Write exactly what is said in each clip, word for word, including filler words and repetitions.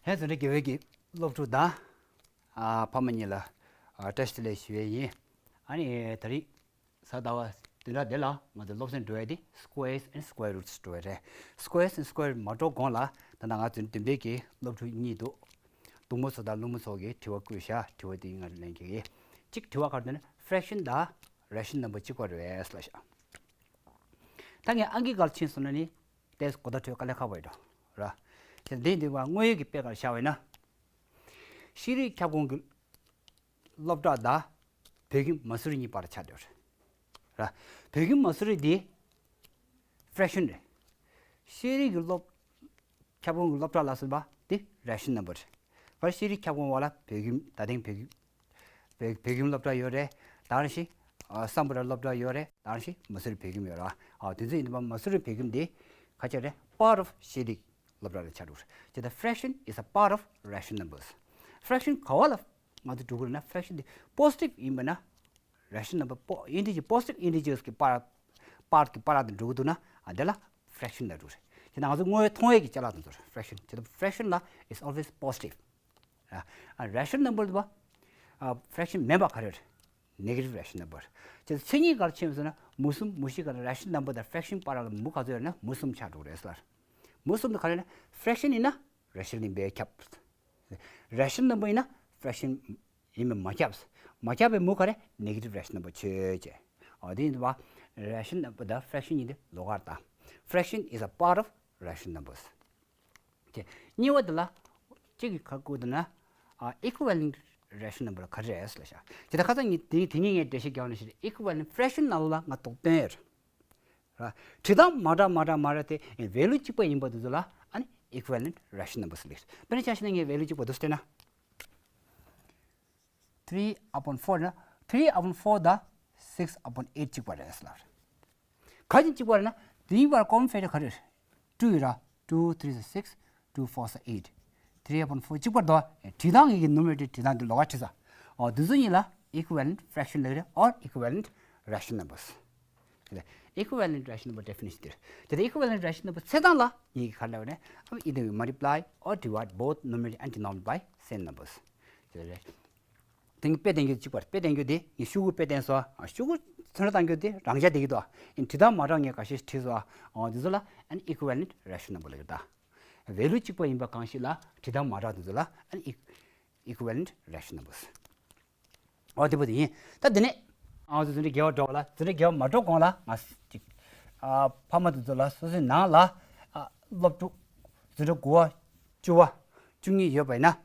ལྷན་འཛིན་གྲྭ་དགེ་འོས་ཀྱི་སློབ་ཕྲུག་དང་། ཨ། ཕ་མ་གཉིས་ལ། ཨ། བཀྲ་ཤིས་བདེ་ལེགས་ཞུ་ཡས་ཡིན། ཨ་ནི་ད་རེས་གཟའ་ཟླ་བ་བདུན་ཕྲག་འདི་ལ་ང་ཚོ་སློབ་ཚན་འགྲོ་ཡས་དེ་Squares and Square Roots འགྲོ་ཡས་རེད། Squares and Square Roots མ་འགྲོ་གོང་ལ་ད་ལྟ་ང་ཚོ་འདི་འདྲའི་གི་སློབ་ཕྲུག་གཉིས་འདུག། སྟག་མོ་མཚོ་དང་ཀླུ་མོ་མཚོ་གིས་དྲི་བ་བཀོད་བཞག། དྲི་བ་དེ་ང་ལན་རྒྱག་གི། གཅིག་དྲི་བ་ག་རེ་འདུག་ན། fraction དང་rational number གཅིག་པ་རེད་ཟེར་ལབ་ཤག། ད་ངས་ཨང་ཀི་སྒང་ལ་ཕྱིན་སོང་ན་ནི་ཏོག་ཙམ་གོ་བརྡ་འཕྲོད་དཀའ་ལས་ཁག་པོ་ཡོད་འགྲོ་ར། དེ་འདི་འདི་བ་དངོས་ཡོད་ཀྱི་དཔེ་ཁ་ལ་བཞག་པ་ཡིན་ན། ཤེས་རིག་ཁྱབ་ཁོངས་ཀྱི་སློབ་གྲྭ་དང་བོད་ཁྱིམ་མ་སུ་རི་གཉིས་བར་ཆགས་འགྲོ་ར། བོད་ཁྱིམ་མ་སུ་རི་འདི་fraction རེད། ཤེས་རིག་གི་སློབ་ཁྱབ་ཁོངས་ཀྱི་སློབ་གྲྭ་ལ་སོགས་པ་དེ་rational number རེད། བར་ཤེས་རིག་ཁྱབ་ཁོངས་བ་ལ་བོད་ཁྱིམ། ད་ཐེངས་བོད་ཁྱིམ་བོད་བོད་ཁྱིམ་སློབ་གྲྭ་ཡོད་རེད། ད་ག་ནང་བཞིན་ཨ་སམ་བྷོ་ཊ་སློབ་གྲྭ་ཡོད་རེད། ད་ག་ནང་བཞིན་མ་སུ་རི་བོད་ཁྱིམ་ཡོད་རེད། ཨ་དེ་ཚོ་ཡིན་དུས་མ་སུ་རི་བོད་ཁྱིམ་དེ་ག་ཆ་རེད། Part of ཤེས་རིག་སློབ་གྲྭ་ལ་ཆགས་འགྲོ་རེད། ཇི་ལྟར་fraction is a part of rational numbers. fraction ག་བ་ལ་ང་ཚོ་འགྲོ་གི་རེད་ན། fraction དེ་positive ཡིན་པ་ན། rational number po- integer positive integers གི་part part གི་part དུ་འགྲོ་གི་འདུག་ན། ཨ་དེ་ལ་fraction ལ་འགྲོ་རེད། དེ་ནང་ཚོ་དངོས་ཡོད་མཐོང་ཡས་ཀྱི་ཅ་ལག་དེ་ཚོ་རེད། fraction དེ་ལ་fraction ལ་is always positive. ཨ་rational number དུ་བ་fraction མིན་པ་ག་རེ་རེད། negative rational number. དེ་མཚན་ཉིད་ག་རེ་ཕྱིན་སོང་ན། མུ་གསུམ། མུ་བཞི་ག་རེ། rational number དང་fraction བར་ལ་མུ་ག་ཚོད་ཡོད་ན་མུ་གསུམ་ཆགས་འགྲོ་གི་རེད་ཟེར། མུ་གསུམ་དུ་ག་རེ་ན། fraction ཡིན་ན་rational ཡིན་པས་ཁྱབ། rational number ཡིན་ན་fraction ཡིན་པས་མ་ཁྱབ། མ་ཁྱབ་པའི་མུ་ག་རེ། negative rational number ཆོས་ཅན། འོ་དེ་ཡིན་དུས་བ་rational number དང་fraction གཉིས་དེ་ལོགས་ཀར་བཏང་། fraction is a part of rational numbers. དེ་གཉིས་པ་དེ་ལ་གཅིག་གིས་ག་རེ་བཀོད་འདུག་ན། ཨ་equivalent rational number ག་རེ་རེད་ཟེར་ལབ་ཤག། དེ་ད་ཁ་སང་ངས་དེ་དེ་གཉིས་ངས་འགྲེལ་བཤད་རྒྱག་ནས་ཤེས་རེད། equivalent fraction ནང་ལོགས་ལ་ང་དོགས་དོན་ཡོད་རེད། ར། བྲིས་སྟངས་མ་འདྲ་མ་འདྲ་མ་འདྲ་དེ་value གཅིག་པ་ཡིན་པ་དེ་ཚོ་ལ་ཨ་ནི་equivalent rational numbers ལབ་རེད། དཔེར་ན་ཆ་བཞག་ན་ངས་value གཅིག་པ་འདུག་སྟེ་ན། three upon four ན། three upon four དང་six upon eight གཅིག་པ་རེད་ཟེར་ལབ་རེད། ག་ཅིག་གཅིག་པ་རེད་ན། དེའི་བར་common factor ག་རེ་རེད། two ཡོད་ར། two three is six, two four is eight, three upon four གཅིག་པ་རེད་དོ། བྲིས་སྟངས་ཀྱི་numerator བྲིས་སྟངས་དེ་ལོགས་ཀ་བྲིས་ས། འོ་དེ་ཚོ་གཉིས་ལ་equivalent fraction ལབ་རེད། or equivalent rational numbers. equivalent rational number definition དེ་རེད། དེ་equivalent rational number འཚོལ་སྟངས་ལ་ངས་ག་རེ་ལབ་རེད། either we multiply or divide both numerator and denominator by same numbers. དེ་རེད། དེ་ངས་དཔེ་བསྟན་རྒྱུ་གཅིག་པ་རེད། དཔེ་བསྟན་རྒྱུ་དེ་ངས་ཤོག་གུ་དཔེ་བསྟན་སོང་། ཤོག་གུ་ཚོན་ཁྲ་བཏང་རྒྱུ་དེ་རང་འཇགས་བསྡད་ཀྱི་འདུག། ཨིན་བྲིས་སྟངས་མ་འདྲ་ངས་འགའ་ཤས་བྲིས་སོང་། འོ་དེ་ཚོ་ལ་ཨ་ནི་equivalent rational number ལབ་ཀྱི་རེད་ད། value གཅིག་པ་ཡིན་པ་གང་ཞིག་ལ་བྲིས་སྟངས་མ་འདྲ་དེ་ཚོ་ལ་ཨ་ནི་equivalent rational numbers. འོ་དེ་པོ་དེ་ཡིན། ད་འདི་ནས་ང་ཚོ་འཛིན་གྲྭ་བརྒྱད་པ་འགྲོ་བ་ལ། འཛིན་གྲྭ་བརྒྱད་པ་མ་འགྲོ་གོང་ལ་ང་ཅིག་ཨ་ཕ་མ་དེ་ཚོ་ལ་སོ་སོའི་ནང་ལ་ཨ་སློབ་ཕྲུག་འཛིན་གྲྭ་དགུ་པ་བཅུ་པ་བཅུ་གཉིས་ཡོད་པ་ཡིན་ན།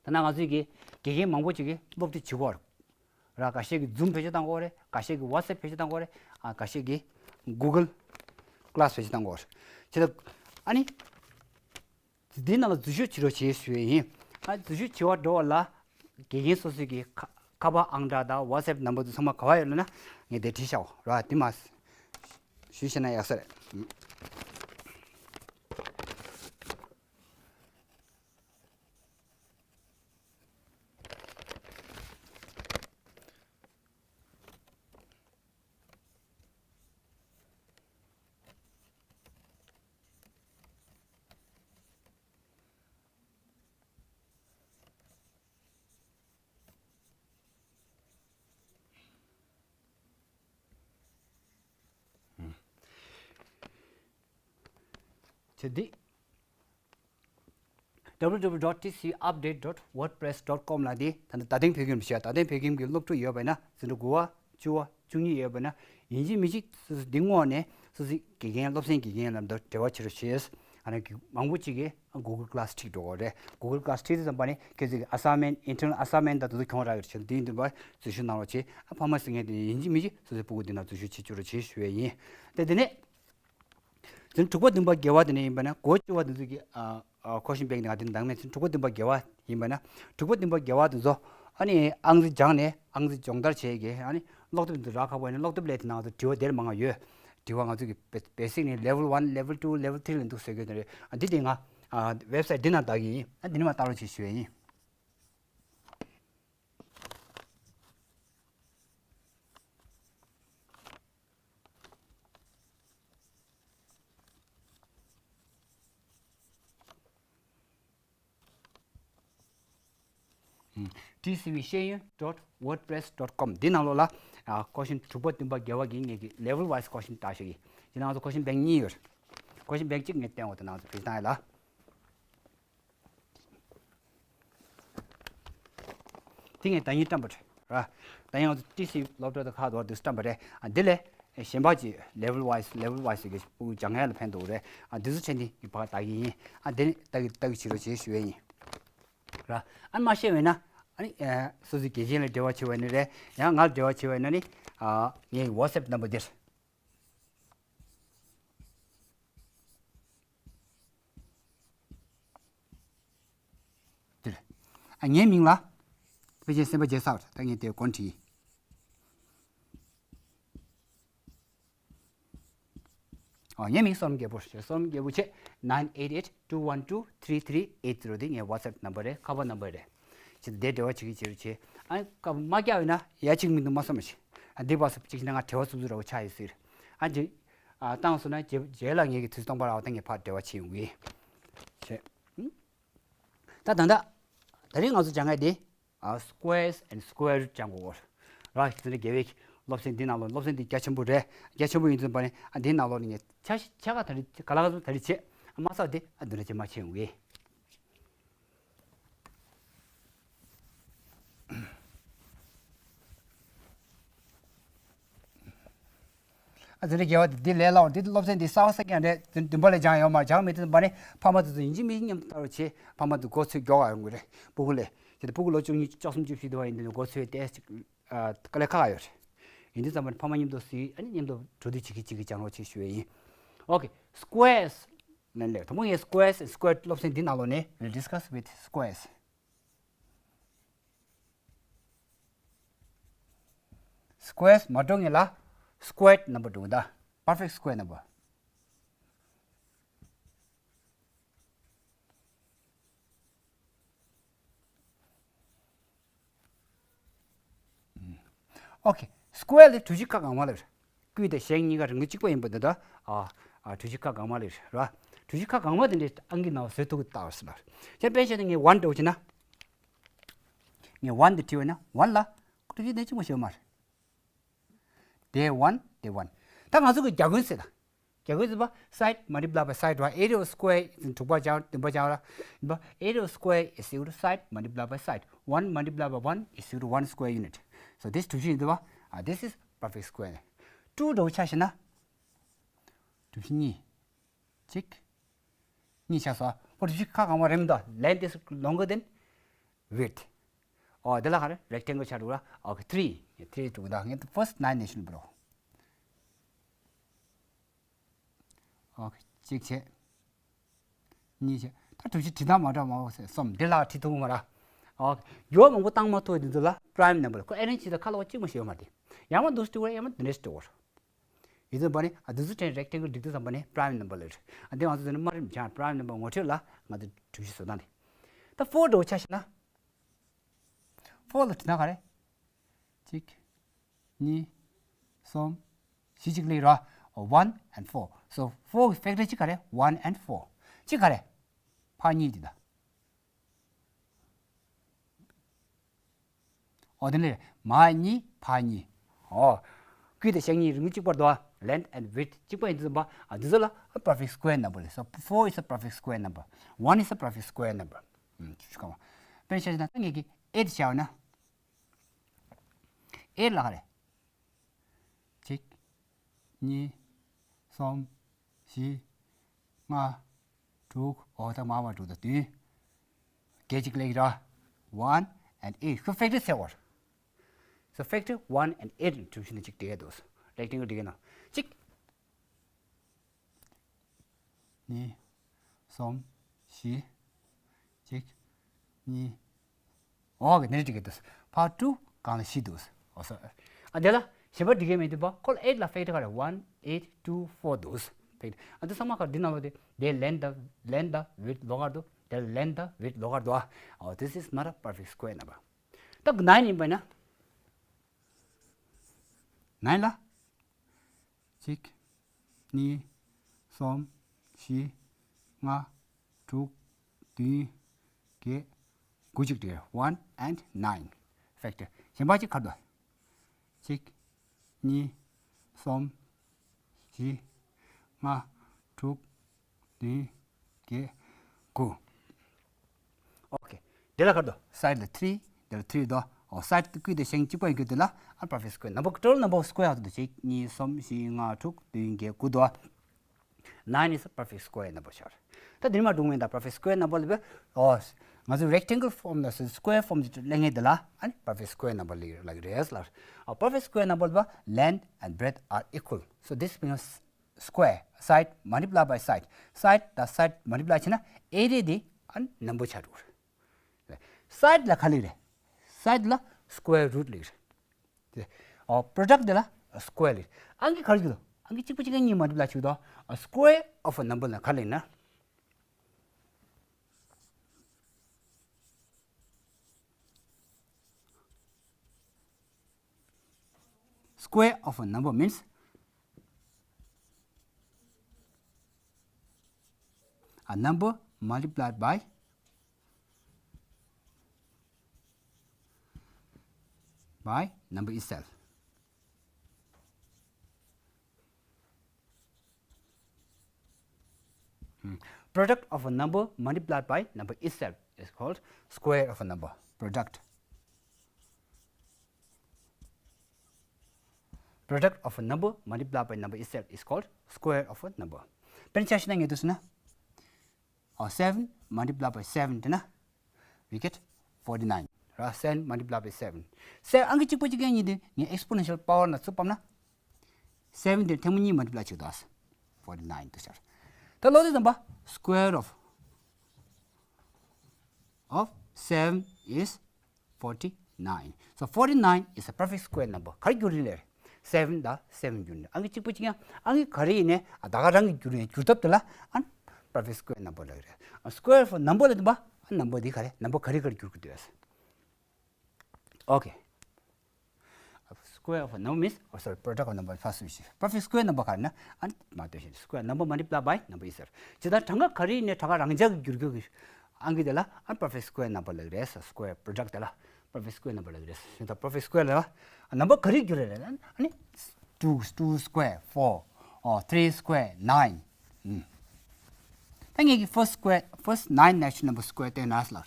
ད་ནང་ང་ཚོའི་གི་དགེ་རྒན་མང་པོ་ཅིག་གིས་སློབ་ཁྲིད་བྱེད་ཀྱི་ཡོད་རེད། འགའ་ཤས་ཀྱིས་Zoom བེད་སྤྱོད་བཏང་གི་ཡོད་རེད། འགའ་ཤས་ཀྱིས་WhatsApp བེད་སྤྱོད་བཏང་གི་ཡོད་རེད། ཨ་འགའ་ཤས་ཀྱིས་Google Class བེད་སྤྱོད་བཏང་གི་ཡོད་རེད། བྱས་ཙང་ཨ་ནི་འདིའི་ནང་ལ་འཛུལ་ཞུགས་བྱེད་རོགས་བྱེད་ཞུ་ཡས་ཡིན། ཨ་འཛུལ་ཞུགས་བྱེད་པར་འགྲོ་བ་ལ་དགེ་རྒན་སོ་སོའི་གི་ཁ་ཁ་པར་ཨང་གྲངས་དང་WhatsApp number དེ་ཚང་མ་ག་པར་ཡོད་ལབ་ན་ངས་དེ་བྲིས་བཞག་ཡོད་རེད། དེ་མར་ཞུས་བཞག་ན་ཡག་ས་རེད། བྱས་ཏེ། www.tcuupdate.wordpress.com ལ་དེ་ད་ལྟ་ད་ཐེངས་བོད་ཁྱིམ་ཞེས། ད་ཐེངས་བོད་ཁྱིམ་གྱི་སློབ་ཕྲུག་ཡོད་པ་ན་འཛིན་གྲྭ་དགུ་པ་བཅུ་པ་བཅུ་གཉིས་ཡོད་པ་ན་ཡིན་གཅིག་མིན་གཅིག་སོ་སོ་འདི་སྔོག་ནས་སོ་སོའི་དགེ་རྒན་སློབ་ཚན་དགེ་རྒན་ལ་འབྲེལ་བ་བྱེད་རོགས་བྱེད། ཨ་ནི་མང་པོ་ཅིག་གིས་Google Class ཁྲིད་འགྲོ་གི་རེད། Google Class ཁྲིད་དུས་ཙམ་པ་ནི་ཁྱེད་ཚོས་ཀྱི་assignment, internal assignment དང་དེ་ཚོ་གྱོང་རག་གི་རེད། བྱས་ཙང་དེ་ཡིན་དུས་འཛུལ་ཞུགས་གནང་རོགས་བྱེད། ཨ་ཕ་མ་ཟེར་མཁན་དེ་ཡིན་གཅིག་མིན་གཅིག་སོ་སོའི་སྤུ་གུ་འདི་ནང་འཛུལ་ཞུགས་བྱེད་བཅུག་རོགས་བྱེད་ཞུ་ཡས་ཡིན། དེ་དེ་ནས། དེ་ནས་དྲུག་པ་བདུན་པ་བརྒྱད་པ་དེ་ནས་ཡིན་པ་ན་གོ་བཅུ་པ་དེ་ཚོ་གི་ཨ་ཨ་question bank དེ་ང་དེ་འདང་མེད། དེ་ནས་དྲུག་པ་བདུན་པ་བརྒྱད་པ་ཡིན་པ་ན་དྲུག་པ་བདུན་པ་བརྒྱད་པ་དེ་ཚོ་ཨ་ནི་ཨང་རྩིས་སྦྱངས་ནས་ཨང་རྩིས་སྦྱོང་བརྡར་བྱེད་ཀྱི། ཨ་ནི་ཀློག་དེབ་དེ་ཚོ་རག་ཁག་པོ་ཡིན་ན་ཀློག་དེབ་ལས་དེ་ནང་ཚོ་དྲི་བ་དེར་མང་ང་ཡོད། དྲི་བ་ང་ཚོ་གི་basic ནས་level one, level two, level three ལ་འདུག་ཟེར་གྱི་དེ་རེད། ཨ་འདི་དེ་ང་ཨ་website འདི་ནང་ལྟ་གི་ཡིན། ཨ་འདི་ནས་མར་ལྟ་རོགས་བྱེད་ཞུ་ཡས་ཡིན། ཊི་སི་ཝི་ཤེས་ཡོན་dot wordpress dot com འདི་ནང་ལོགས་ལ་ཨ་ཀོ་ཤན་དྲུག་པ་བདུན་པ་བརྒྱད་པ་གི་ངེད་ཀྱི་level wise ཀོ་ཤན་བཏགས་ཤིག་ཡིན། དེ་ནང་ཚོ་ཀོ་ཤན་བེང་གཉིས་ཡོད་རེད། ཀོ་ཤན་བེང་གཅིག་ངས་བསྟན་འོ་དེ་ནང་ཚོ་བེད་སྟངས་ཡིན་ལ། དེ་ངས་ཟླ་ཉིན་བཀྲམ་པ་རེད། ཟླ་ཉིན་ང་ཚོ་ཊི་སི་སློབ་གྲྭ་དང་ཁག་དོར་དུ་བཀྲམ་པ་རེད། ཨ་འདི་ལས་གཞན་པ་ཅིག་level wise level wise གི་སྤུ་གུ་སྦྱང་ཡ་ལ་ཕན་འདུག་རེད། ཨ་འདི་ཚོ་ཕྲན་དེ་ངས་ཕར་ལྟ་གི་ཡིན། ཨ་འདི་ནི་ལྟ་གི་ལྟ་གི་བྱེད་རོགས་བྱེད་ཞུ་ཡས་ཡིན། ར། ཨ་མ་ཤེས་བས་ན་ཨ་ནི་སོ་སོའི་དགེ་རྒན་ལ་འབྲེལ་བ་བྱེད་པ་ཡིན་ན་རེད། ཡང་ང་ལ་འབྲེལ་བ་བྱེད་པ་ཡིན་ན་ནི་ངའི་WhatsApp number འདིར། འདིར། ཨ་ངའི་མིང་ལ་དཔེ་ཆའི་སེམས་པ་རྒྱལ་ས་ད་ངས་དེ་སྒོ་ནས་བྲིས། ཨ་ངའི་མིང་བསོད་ནམས་རྒྱལ་པོ་རེད། བསོད་ནམས་རྒྱལ་པོ་བྱས། nine eight eight two one two three three eight zero འདི་ངའི་WhatsApp number རེད། ཁ་པར་number རེད། ཅི་འདི་འབྲེལ་བ་བྱེད་ཀྱི་བྱེད་རོགས་བྱེད། ཨ་སྐབས་མ་བཀྱག་ཡོད་ན་ཡ་གཅིག་མི་འདུག་མ་བསམ་མ་བྱེད། ཨ་འདི་བར་སུ་གཅིག་ན་ང་བྲེལ་བ་ཚུབ་ཚུབ་ར་བ་ཆགས་ཡོད་ཟེར། ཨ་འདི་ཨ་བཏང་སོང་ན་རྗེས་རྗེས་ལ་ངེད་ཀྱི་དུས་སྟོང་པ་ར་བ་ད་ངས་ཕར་འབྲེལ་བ་བྱེད་ཡོང་གི་ཡིན། བྱས། ད་ད་ད་ད་རིང་ང་ཚོ་སྦྱང་ཡ་འདི། ཨ་squares and square root སྦྱང་དགོས་རེད། ཁྱེད་ཚོ་དགེ་བའི་སློབ་ཚན་འདི་ནང་ལོགས་སློབ་ཚན་འདི་རྒྱ་ཆེན་པོ་རེད། རྒྱ་ཆེན་པོ་ཡིན་ཙམ་པ་ནི་ཨ་འདིའི་ནང་ལོགས་ནས་ངས་ཆ་ཤས་ཆ་ག་ད་རེས་ག་ལ་ག་ཚོད་ད་རེས་བྱེད། ཨ་མ་སག་འདི་ཨ་འདི་འདྲ་བྱེད་མ་བྱེད་ཡོང་གི། ཨ་ཙི་རེ་དགེ་བ་འདི་ལས་སླ་བོ། འདི་སློབ་ཚན་འདི་གསར་པ་གསར་རྐྱང་རེད། འདི་བདུན་པ་ལས་སྦྱངས་ཡོད་མ་རེད། སྦྱངས་མེད་དུས་ཙམ་པ་ནི་ཕ་མ་དེ་ཚོ་ཡིན་གཅིག་མིན་གཅིག་མཉམ་དུ་ལྟ་རོགས་བྱེད། ཕ་མ་དེ་མགོ་ཚོས་མགྱོགས་ཡོང་གི་རེད། སྤུ་གུ་ལས་དེ་སྤུ་གུ་ལོ་བཅུ་གཉིས་བཅུ་གསུམ་བཅུ་བཞི་དེ་བ་ཡིན་དུས་ནི་མགོ་ཚོས་ཏོག་ཙམ་དཀའ་ལས་ཁག་ཡོད་རེད། ཡིན་དུས་ཙམ་པ་ནི་ཕ་མ་མཉམ་དུ་སུས་ཨ་ནི་མཉམ་དུ་འགྲོ་དུས་བྱེད་ཀྱི་བྱེད་ཀྱི་སྦྱང་རོགས་བྱེད་ཞུ་ཡས་ཡིན། ཨོ་ཁེ། Squares ནས་ལས་དང་པོ་ངས་squares and square སློབ་ཚན་འདི་ནང་ལོགས་ནས་we'll discuss with squares. Squares མ་འགྲོ་ངེས་ལ་squared number འགྲོ་གི་ད། Perfect square number. Okay. Square ལས་གྲུ་བཞི་ཁ་གང་མ་ལ་རེད། ཀུན་དང་ཞེང་གཉིས་ཀ་རིང་ལ་གཅིག་པ་ཡིན་པ་འདི་ད། ཨ་ཨ་གྲུ་བཞི་ཁ་གང་མ་ལ་རེད་ར། གྲུ་བཞི་ཁ་གང་མ་དེ་འདྲའི་ཨང་ཀི་ནང་བཟོས་ཐུབ་ཀྱི་ལྟ་བར་སོང་ལ། ཁྱེད་དཔེ་བཤད་ན་ངས་one འགྲོ་བྱས་ན། ངས་one འདི་བྲིས་པ་ན་one ལ་གྲུ་བཞི་དེ་གཅིག་པ་ཞིག་ཡོད་མ་རེད། དེ་one དེ་one། ད་ང་ཚོ་གི་རྒྱ་གོན་ཟེར་ད། རྒྱ་གོན་ཟེར་བ་side multiply by side ར། area of square དྲུག་པ་སྦྱང་བདུན་པ་སྦྱང་ར། ཡིན་པ་area of square is equal to side multiply by side. One multiply by one is equal to one square unit. So this གྲུ་བཞི་ཡིན་དུས་བ། ཨ་this is perfect square. Two འགྲོ་ཆ་ཞེ་ན། གྲུ་བཞི་གཉིས། གཅིག་གཉིས་ཆགས་སོ། ཨོ་གྲུ་བཞི་ཁ་གང་བ་རེད་མི་འདུག length is longer than width. ཨོ་དེ་ལ་ག་རེ་rectangle ཆགས་འགྲོ་ར། ཨོ་ཁེ་three three འགྲོ་གི་ད་ངས་first nine nation bro. ཨོ་ཁེ་གཅིག་བྱས། གཉིས་བྱས། ད་གྲུ་བཞི་བྲིས་སྟངས་མ་འདྲ་མ་འོ་ཟེར་གསུམ་འདི་ལ་བྲིས་ཐུབ་མ་ར། ཨོ་ཁེ་འགྱུར་བ་མང་པོ་བཏང་མ་ཐུབ་འདི་ཚོ་ལ་prime number ཁོ་ཨེ་རན་ཆི་ད་ཁ་ལོ་གཅིག་མ་ཞིག་ཡོད་མ་རེད། ཡང་མ་འདུག་སྤྲི་བར་ཡང་མ་འདི་འདྲ་སྤྲི་བར། ཡིན་ཙམ་པ་ནི་ཨ་འདི་ཚོ་ཕྲན་rectangle སྒྲིག་དུས་ཙམ་པ་ནི་prime number ལ་རེད། ཨ་འདི་ང་ཚོ་ཚོ་ནི་དམའ་རིམ་སྦྱང་prime number ངོ་སྤྲོད་ལ་ང་ཚོ་གྲུ་བཞི་བཟོ་སྟངས་རེད། ད་four འགྲོ་ཆ་ཞེ་ན། four ལ་བྲིས་ན་ག་རེ། གཅིག་གཉིས། གསུམ། བཞི་གཅིག་ལས་ར། one and four. So four གི་factor གཅིག་ག་རེ། one and four གཅིག་ག་རེ། ཕ་གཉིས་འདི་ད། ཨོ་དེ་ནས་མ་གཉིས་ཕ་གཉིས། ཨོ། ཀུན་དང་ཞེང་གཉིས་རིང་གཅིག་པར་དོ། Length and width གཅིག་པ་ཡིན་དུས་ཙམ་པ་ཨ་འདི་ཚོ་ལ་perfect square number ལས། So four is a perfect square number. One is a perfect square number. ཨུམ་ཅི་ཞིག་ག་བ། དཔེར་ན་ཆ་བཞག་ན་ད་ངེད་ཀྱི་eight བྱ་བ་ན། eight ལ་ག་རེ། གཅིག་གཉིས། གསུམ། བཞི། ལྔ། དྲུག་ཨོ་ད་མ་བ་དྲུག་དང་བདུན། བརྒྱད་ཅིག་ལེགས་ར། One and eight ཁོ་factor ཟེར་བར། So factor one and eight གྲུ་བཞི་ནི་གཅིག་བྲིས་ཡ་འདུག rectangle བྲིས་ཡ་ན། གཅིག་གཉིས། གསུམ། བཞི། གཅིག་གཉིས། ཨོ་གི་ནི་འགྲིག་གི་འདུག་ཕར་two གང་ལ་བཞི་འདུག་ཨོ་སོ། ཨ་དེ་ལ་གཞན་པ་འགྲིག་གི་མེད་འདུག་པ་ཁོ་ལ་eight ལ་factor ག་རེ། One eight two four འདུག་ཨ་འདི་ཚང་མ་ག་འདི་ནང་ལོགས་དེ་དེ་length དང་length དང་width ལོགས་ཀར་འདུག་དེ་length དང་width ལོགས་ཀར་འདུག་ཨ། Oh, this is not a perfect square number. ད་nine ཡིན་པ་ན། nine ལ། གཅིག་གཉིས། གསུམ། བཞི། ལྔ། དྲུག་བདུན། བརྒྱད། དགུ་གཅིག་སྟེ་one and nine factor། གཞན་པ་གཅིག་ག་རེ་འདུག་གཅིག་གཉིས། གསུམ། བཞི། ལྔ། དྲུག་བདུན། བརྒྱད། དགུ། ཨོ་ཁེ། འདི་ལ་ག་རེ་འདུག་སའིཌ་ལ་three། འདི་ལ་three འདུག་ཨོ་སའིཌ་ཀུན་ཏུ་ཤིང་གཅིག་པ་ཡིན་རྒྱུ་དེ་ལ་ཨ་perfect square number། total number of square དུ་འདུག་གཅིག་གཉིས། གསུམ། བཞི། ལྔ། དྲུག་བདུན། བརྒྱད། དགུ་འདུག nine is a perfect square number ཤར། ད་འདི་མ་འགྲུང་མིན་ད་perfect square number ལ་བས། ཨོ། ང་ཚོ་rectangle form ལ་square form གྱི་ལེན་ངེས་དེ་ལ་ཨ་ནི་perfect square number ལ་ལ་རེད་ལ། ཨོ་perfect square number ལ་བས length and breadth are equal, so this means square, side multiply by side, side དང་side multiply བྱས་ན་area དེ་ཨ་ནི་number ཆགས་འགྲོ་རེད། སའིཌ་ལ་ག་ལ་རེད། སའིཌ་ལ་square root ལ་རེད། དེ། ཨོ་product དེ་ལ་square ལ་རེད། ཨང་ཀི་ག་རེ་ཡོད། ཨང་ཀི་གཅིག་པ་གཅིག་གཉིས་multiply བྱེད་དོ། square of a number ལ་ག་ལ་ཡིན་ན། Square of a number means a number multiplied by by number itself. Hmm. Product of a number multiplied by number itself is called square of a number. Product. Product of a number multiplied by number itself is called square of a number. དཔེར་ན་ཆ་བཞག་ན་ངས་འདུག་ཟེར་ན། ཨོ་seven multiply by seven དེ་ན། we get forty nine ར། seven multiply by seven. seven ཨང་ཀི་གཅིག་པ་གཅིག་གཉིས་དེ་ངས་exponential power ལ་ཚུར་ཕབ་ན། seven དེ་ཐེངས་མ་གཉིས་multiply བྱེད་དོ། forty nine དུ་ཤར། ད་ལོ་དེ་དམ་པ་square of of seven is forty nine. So forty nine is a perfect square number. ག་རེ་བསྒྱུར་ཡིན་ལེ། seven དང་seven བསྒྱུར་ནས་ཨང་ཀི་གཅིག་པ་གཅིག་ཡང་ཨང་ཀི་ག་རེ་ཡིན་ནའི་ཨ་ད་ག་རང་གི་བསྒྱུར་ཡིན། བསྒྱུར་ཐབས་དེ་ལ་ཨ་perfect square number ལབ་ཀྱི་རེད། square of number ལ་དམ་པ་ཨ་number དེ་ག་རེ། number ག་རེ་ག་རེ་བསྒྱུར་གི་འདུག Okay. Square of a number means, oh, sorry, product of number first. Perfect square number ག་རེ་ན་ཨ་མ་ལྟོས་ཤིག square number multiply by number itself. ཇི་ལྟར་གྲངས་ཀ་ག་རེ་ཡིན་ནའི་གྲངས་ཀ་རང་འཇགས་ཀྱི་འགྱུར་རྒྱུ་གི་ཨང་ཀི་དེ་ལ་ཨ་perfect square number ལབ་ཀྱི་རེད། square product དེ་ལ་perfect square number ལབ་ཀྱི་རེད། ད་perfect square ལ་number ག་རེ་འགྱུར་རེད་ལབ་ན་ཨ་ནི་two, two square four, oh, three square nine. ད་ངེད་ཀྱི་first square, first nine natural number square བསྟན་ན་ལ།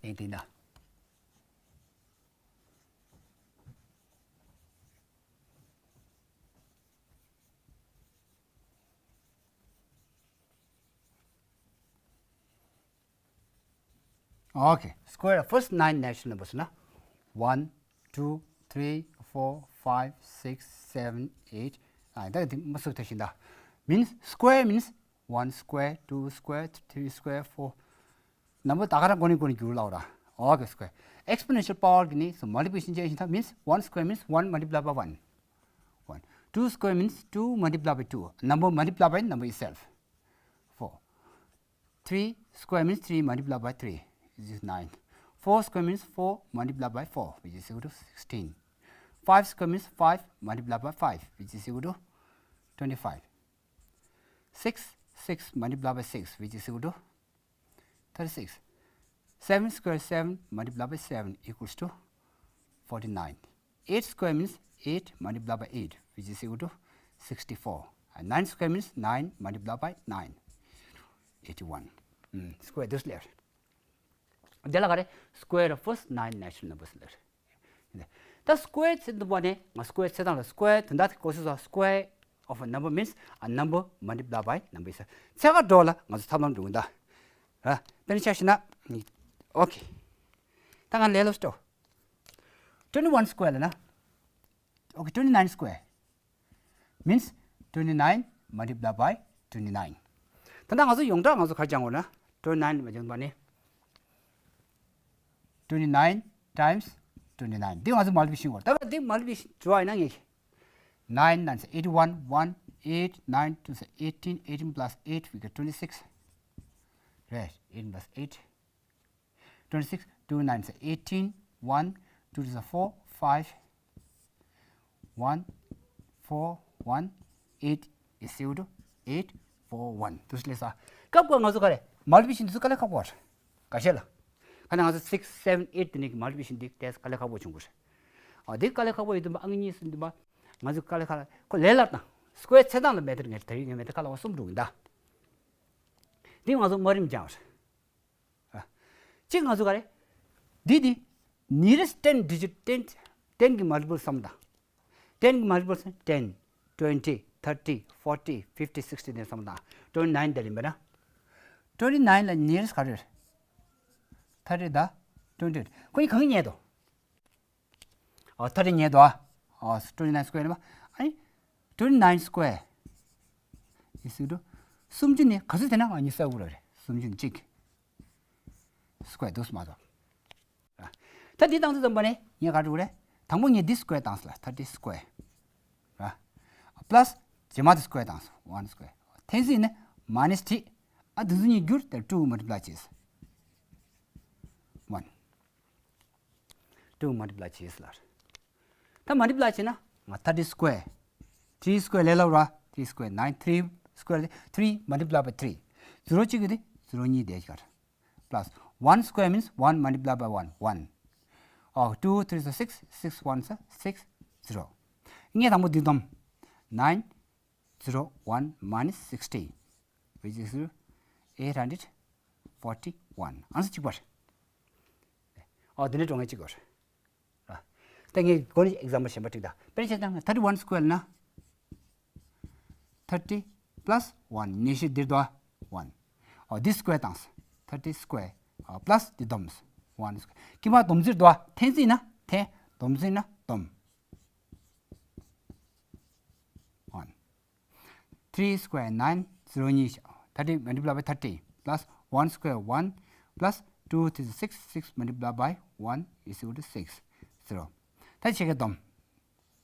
ཨེ་འདི་ན། Okay. Square first nine natural numbers ན། one, two, three, four, five, six, seven, eight, nine. ད་འདི་མ་སུབ་ཐ་ཤིན་ད། means square means one square, two square, three square, four. Number ད་ག་རང་གོ་ནི་གོ་ནི་འགྱུར་ལའོ་ར། Okay, square. Exponential power གི་ནི་so multiplication བྱས་ཤིན་ད། means one square means one multiply by one. One. Two square means two multiply by two. Number multiply by number itself. Four. Three square means three multiply by three, which is nine. Four square means four multiply by four, which is equal to sixteen. Five square means five multiply by five, which is equal to twenty-five. Six, six multiply by six, which is equal to thirty-six. Seven square, seven multiply by seven equals to forty-nine. Eight square means eight multiply by eight, which is equal to sixty-four. And nine square means nine multiply by nine, eighty-one. Mm, square this layer. དེ་ལ་ག་རེ། square of first nine natural numbers ལབ་རེད། ད་square ཚེ་འདུག་པ་ནས་ང་square ཚེ་དང་ལ་square དོན་དག་གོ་སོང་། Square of a number means a number multiply by number is a. ཚེ་ག་འགྲོ་ལ་ང་ཚོ་ཐབས་ལམ་འགྲོ་གི་ད། ར། དཔེར་ན་ཆ་བཞག་ན། Okay. ད་ང་ལས་སླ་པོ་ཞིག་འགྲོ། twenty one square ལབ་ན། Okay, twenty nine square means twenty nine multiply by twenty nine. ད་ལྟ་ང་ཚོ་ཡོངས་གྲགས་ང་ཚོ་ག་རེ་སྦྱང་དགོས་ན། twenty nine ལ་སྦྱང་པ་ནི། twenty nine times twenty nine. འདི་ང་ཚོ་multiplication དགོས། ད་ག་འདི་multiplication བྱས་ན་ངེས། nine nines are eighty one, one, eight nine twos are eighteen, eighteen plus eight, we get twenty six. Right, eighteen plus eight. Twenty six, two nines are eighteen, one, two twos are four, five, one four one eight is equal to eight four one. དུ་སླེབས་ས། སྐབས་འགར་ང་ཚོ་ག་རེ་མལ་ཊི་པི་ལི་ཀེ་ཤན་དེ་ཚོ་དཀའ་ལས་ཁག་པོ་རེད། ཁ་ཤས་ལ། ཁ་ནས་ང་ཚོ་six seven eight དེ་ནས་ཀྱི་མལ་ཊི་པི་ལི་ཀེ་ཤན་འདི་ཏོག་ཙམ་དཀའ་ལས་ཁག་པོ་བྱུང་གི་རེད། ཨ་འདི་དཀའ་ལས་ཁག་པོ་ཡོད་དུས་ཨང་ཀི་གཉིས་སུ་འདུས་པ། ང་ཚོ་དཀའ་ལས་ཁག་ཁོ་ལས་སླ་དང་སི་ཀོ་ཡར་བྱེད་སྟངས་ལ་མེད་དེ་ངས་དེ་རིང་ངས་མེད་དེ་ཁ་ལ་བ་གསུམ་འགྲོ་གི་ད། འདི་ང་ཚོ་དམའ་རིམ་སྦྱངས་པ་རེད། ཨ། གཅིག་ང་ཚོ་ག་རེ། འདི་འདི། nearest ten digit ten ten གི་མལ་ཊི་པི་ལི་སམ་དང་། ten གི་མལ་ཊི་པི་ལི་སམ་ten twenty thirty forty fifty sixty དེ་སམ་དང་། twenty nine དེ་རེད་མེད་ན། twenty nine ལ་nearest ག་རེ་རེད། thirty དང་twenty eight ཁོ་གཉིས་གང་གི་ཉེ་དོ། ཨ། thirty ཉེ་དོ། ཨ། twenty nine square ནི་མ། ཨ་ནི། twenty nine square is equal to སུམ་ཅུ་ནི་ག་ཚོད་དེ་ན་ང་གཉིས་ས་དགུ་ར་རེད། སུམ་ཅུ་ནི་གཅིག square འདུག་སེ་མ་གཏོགས། ཨ། ད་འདི་བཏང་ཚུལ་ཙམ་པ་ནི་ངས་ག་རེ་རེད། དང་པོ་ངས་འདི་square བཏང་སོང་ལ་thirty square ར། plus རྗེས་མ་དེ་square བཏང་སོང་one square འཐེན་ཟིན་ནི་minus three ཨ་འདི་ཚོ་གཉིས་བསྒྱུར་དེ་two multiply བྱས་སོང་one two multiply བྱས་ལ། ད་multiply བྱས་ན་ང་thirty square three square ལས་སླ་བ་ར། three square nine three square three multiply by three zero གཅིག་གི་དེ་zero གཉིས་དེ་གར། plus one square means one multiply by one one ཨོ། two three is six six one is six zero ངས་དང་པོ་འདི་སྡོམ། nine zero one minus sixty which is eight hundred forty one answer གཅིག་པ་རེད། ཨོ་འདི་ནས་འགྲོ་ངེས་གཅིག་པ་རེད། ད་ངས་གོ་ནི་example གཞན་པ་གཅིག་ད་དཔེར་ན་ཆ་བཞག་ན་thirty one square ན་thirty plus one ཉི་ཤུ་འདིར་དོ་one ཨོ་འདི་square བཏང་thirty square ཨོ་plus འདི་སྡོམ་one square ཀྱི་མ་སྡོམ་རྩིས་དོ་འཐེན་རྩིས་ན་འཐེན་སྡོམ་རྩིས་ན་སྡོམ་one three square nine zero གཉིས་thirty multiply by thirty plus one square one plus two three six six multiply by one is equal to six zero ད་ཆེ་གེ་སྡོམ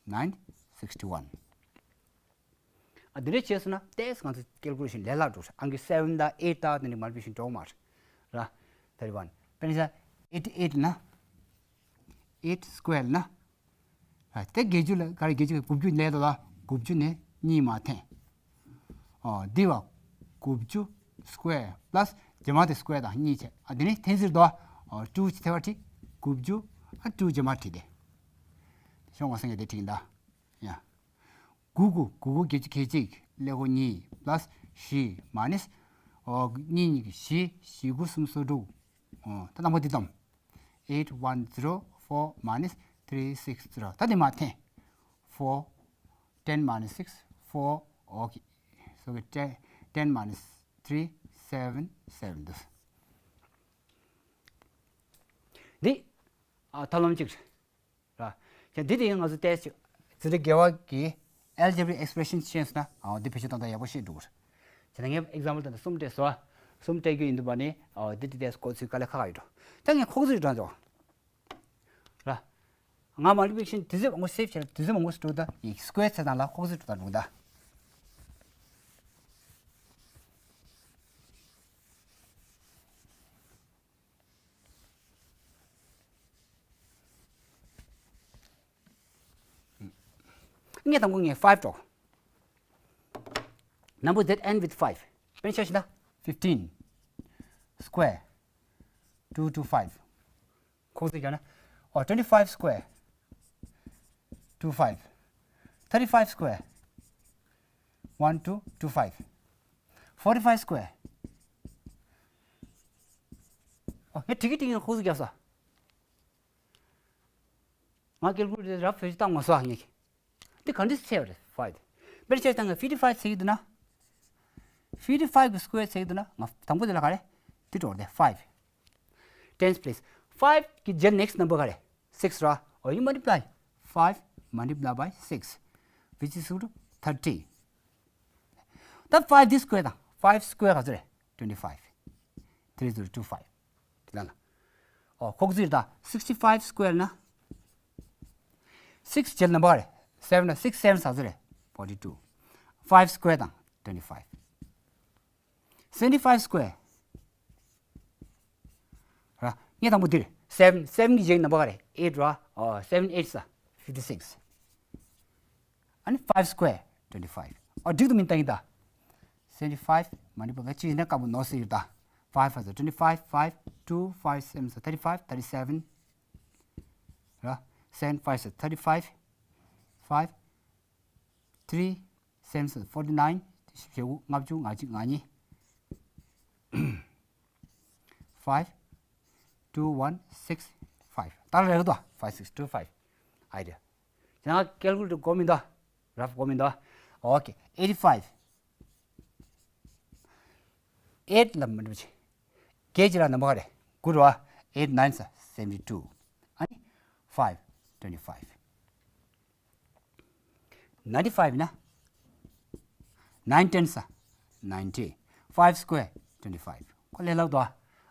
nine sixty one ཨ་འདི་འདྲ་བྱས་སོང་ན་ཏོག་ཙམ་ང་ཚོ་calculation ལས་སླ་འགྲོ་རེད། ཨང་ཀི་seven དང་eight དང་དེ་འདྲ་མར་བུད་ཤིང་འགྲོ་མ་རེད། ར། thirty one དཔེར་ན་eighty eight ན་eight square ན། ཨ་དེ་བརྒྱད་ཅུ་ལ་ག་རེ་བརྒྱད་ཅུ་དགུ་བཅུ་ལས་དོ་ལ་དགུ་བཅུ་ནས་གཉིས་མ་འཐེན། ཨོ་འདི་བ་དགུ་བཅུ་square plus རྗེས་མ་དེ་square དང་གཉིས་བྱས་ཨ་འདི་ནི་འཐེན་ཟེར་དོ། ཨོ་two ཅི་ཐེ་བ་ཁྲི་དགུ་བཅུ་ཨ་two རྗེས་མ་ཁྲི་དེ། ཤོང་བ་སང་གེ་དེ་ཁྲི་ཡིན་ད། ཡ། དགུ་དགུ་དགུ་དགུ་བརྒྱད་ཅུ་གྱ་གཅིག་ཀླད་ཀོར་གཉིས་plus བཞི་minus ཨོ་གཉིས་གཉིས་ཀྱི་བཞི་བཞི་དགུ་སུམ་སོ་དྲུག་ཨོ་ད་དང་པོ་འདི་སྡོམ། eight one zero four minus three six zero ད་འདི་མ་འཐེན། four ten minus six four ཨོ་ཁེ། so ten ten minus three seven seven འདུག་འདི་ཨ་ཐབས་ལམ་གཅིག་རེད། ར། ཁྱེད་འདི་དེ་ཡང་ང་ཚོ་ཏོག་ཙམ་ཅིག་འཛིན་གྲྭ་བརྒྱད་པ་གི་algebraic expression ཤེས་སོང་ན་ཨ་འདི་བེད་སྤྱོད་གཏོང་སྟངས་ཡག་པོ་ཤེས་འགྲོ་གི་རེད། བྱས་ན་ངས་example ད་ལྟ་གསུམ་སྤྲད་སོང་། གསུམ་སྤྲད་རྒྱུ་ཡིན་དུས་པ་ནི་ཨ་འདི་དེ་ཏོག་ཙམ་གོ་ཚུལ་དཀའ་ལས་ཁག་ཁག་ཡོད་འགྲོ། ད་ངས་ཁོག་ཚོད་དྲངས་ཆོག་ར། ང་multiplication དུས་ཚོད་མང་པོ་save བྱས་ན་དུས་ཚོད་མང་པོ་འགྲོ་ད་ཡིན་square བྱེད་སྟངས་ལ་ཁོག་ཚོད་འགྲོ་ད་འགྲོ་ད། ངས་དང་པོ་ངས་five འགྲོ། Numbers that end with five དཔེར་ན་ཆ་བཞག་ན་fifteen square two two five ཁོག་ཚིག་བརྒྱབ་ན། ཨོ། twenty five square two five thirty five square one two two five forty five square ཨོ། ངས་ཁྲི་གི་ཁྲི་གི་ཁོག་ཚིག་བརྒྱབ་ས། ང་ཀེལ་ཀུ་ལེ་ཊར་ར་བེད་སྤྱོད་བཏང་མ་སོང་ངས། འདི་ག་འདྲ་ཆེ་བ་རེད་five དེ། དཔེར་ཆ་བཞག་ན་fifty five ཟེར་གྱི་འདུག་ན། fifty five གི་square ཟེར་གྱི་འདུག་ན་ང་དང་པོ་དེ་ལ་ག་རེ། འདི་འགྲོ་རེད་five tens place five གི་རྗེས་next number ག་རེ། six ར། ཨོ་ཡིན་multiply five multiply by six which is equal to thirty ད་five འདི་square དང་five square ག་ཚོད་རེད། twenty five three zero two five དེ་ལ་ལ། ཨོ་ཁོག་ཚིག་ད་sixty five square ན། six རྗེས་ནམ་བར་seven ན་six seven ཟ་ཟེར་རེད། forty two five square དང་twenty five seventy five square ར། ངས་དང་པོ་འདིར་seven seven གི་རྗེས་ནམ་བར་རེད། eight ར། ཨོ་seven eight ཟ་fifty six ཨ་ནི་five square twenty five. ཨ་འགྲིག་འདུག་མིན་ལྟ་ཡིན་ད། seventy five མ་འགྲིག་པ་ག་ཅི་ཡིན་ན་དཀར་པོ་ནོར་སྲིད་ཡོད་ད། five five twenty five, five two five seven thirty five, thirty seven ར། seven five thirty five, five three seven forty nine, བཞི་དགུ་ལྔ་བཅུ་ང་གཅིག་ང་གཉིས། five two one six five ད་རེད་དོ། five six two five ཨ་ཡ། ཁྱེད་རང་ཀལ་ཀུ་ལེ་ཊར་དགོས་མི་འདུག་རབ་དགོས་མི་འདུག okay, eighty five. eight ལ་མི་འགྲོ་ཆེ། བརྒྱད་ཅིག་ལ་ནམ་བར་རེད། དགུ་རེད་བ། eight nines are seventy two. ཨ་ནི་five twenty five. ninety five ན། nine tens are ninety. five square twenty five. ཁོ་ལས་ལྷག་འདུག་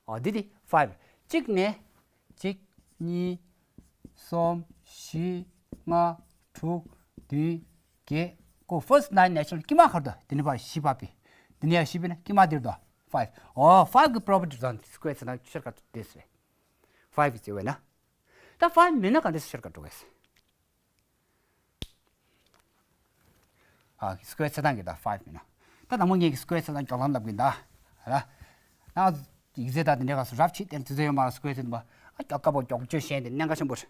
ཨ། འདི་དེ་five གཅིག་ནས། གཅིག་གཉིས། གསུམ། བཞི། ལྔ། དྲུག་བདུན། བརྒྱད། དགུ first nine natural དཀྱིལ་མ་ག་རེ་འདུག་དེ་ནས་ཕར་བཞི་བབས་པས། དེ་ནས་ཡང་བཞི་བབས་ན་དཀྱིལ་མ་འདིར་འདུག five. ཨོ་five གི་property དང་square བྱས་ན་ཤར་ཁ་དེ་རེད། five གི་བྱས་པས་ན། ད་five མེད་ན་ག་འདྲས་ཤར་ཁ་འགྲོ་གས། ཨ། square བྱེད་སྟངས་ཀྱི་ད་five མིན་ན། ད་དང་པོ་ངས་ཀྱི་square བྱེད་སྟངས་མགྱོགས་ལམ་ལབ་ཀྱི་ད། ཧ་ལ། ན། ཡིག་ཚད་ད་དེ་འདྲའི་སྐབས་སུ་རབ་ཆེ་དེར་དུས་ཚོད་ཡོད་མ་རེད། square བྱེད་འདུག་པ། ཨ་མགྱོགས་དཀའ་པོ་མགྱོགས་བཅོས་ཤེས་དེ་གནད་འགག་ཆེན་པོ་རེད།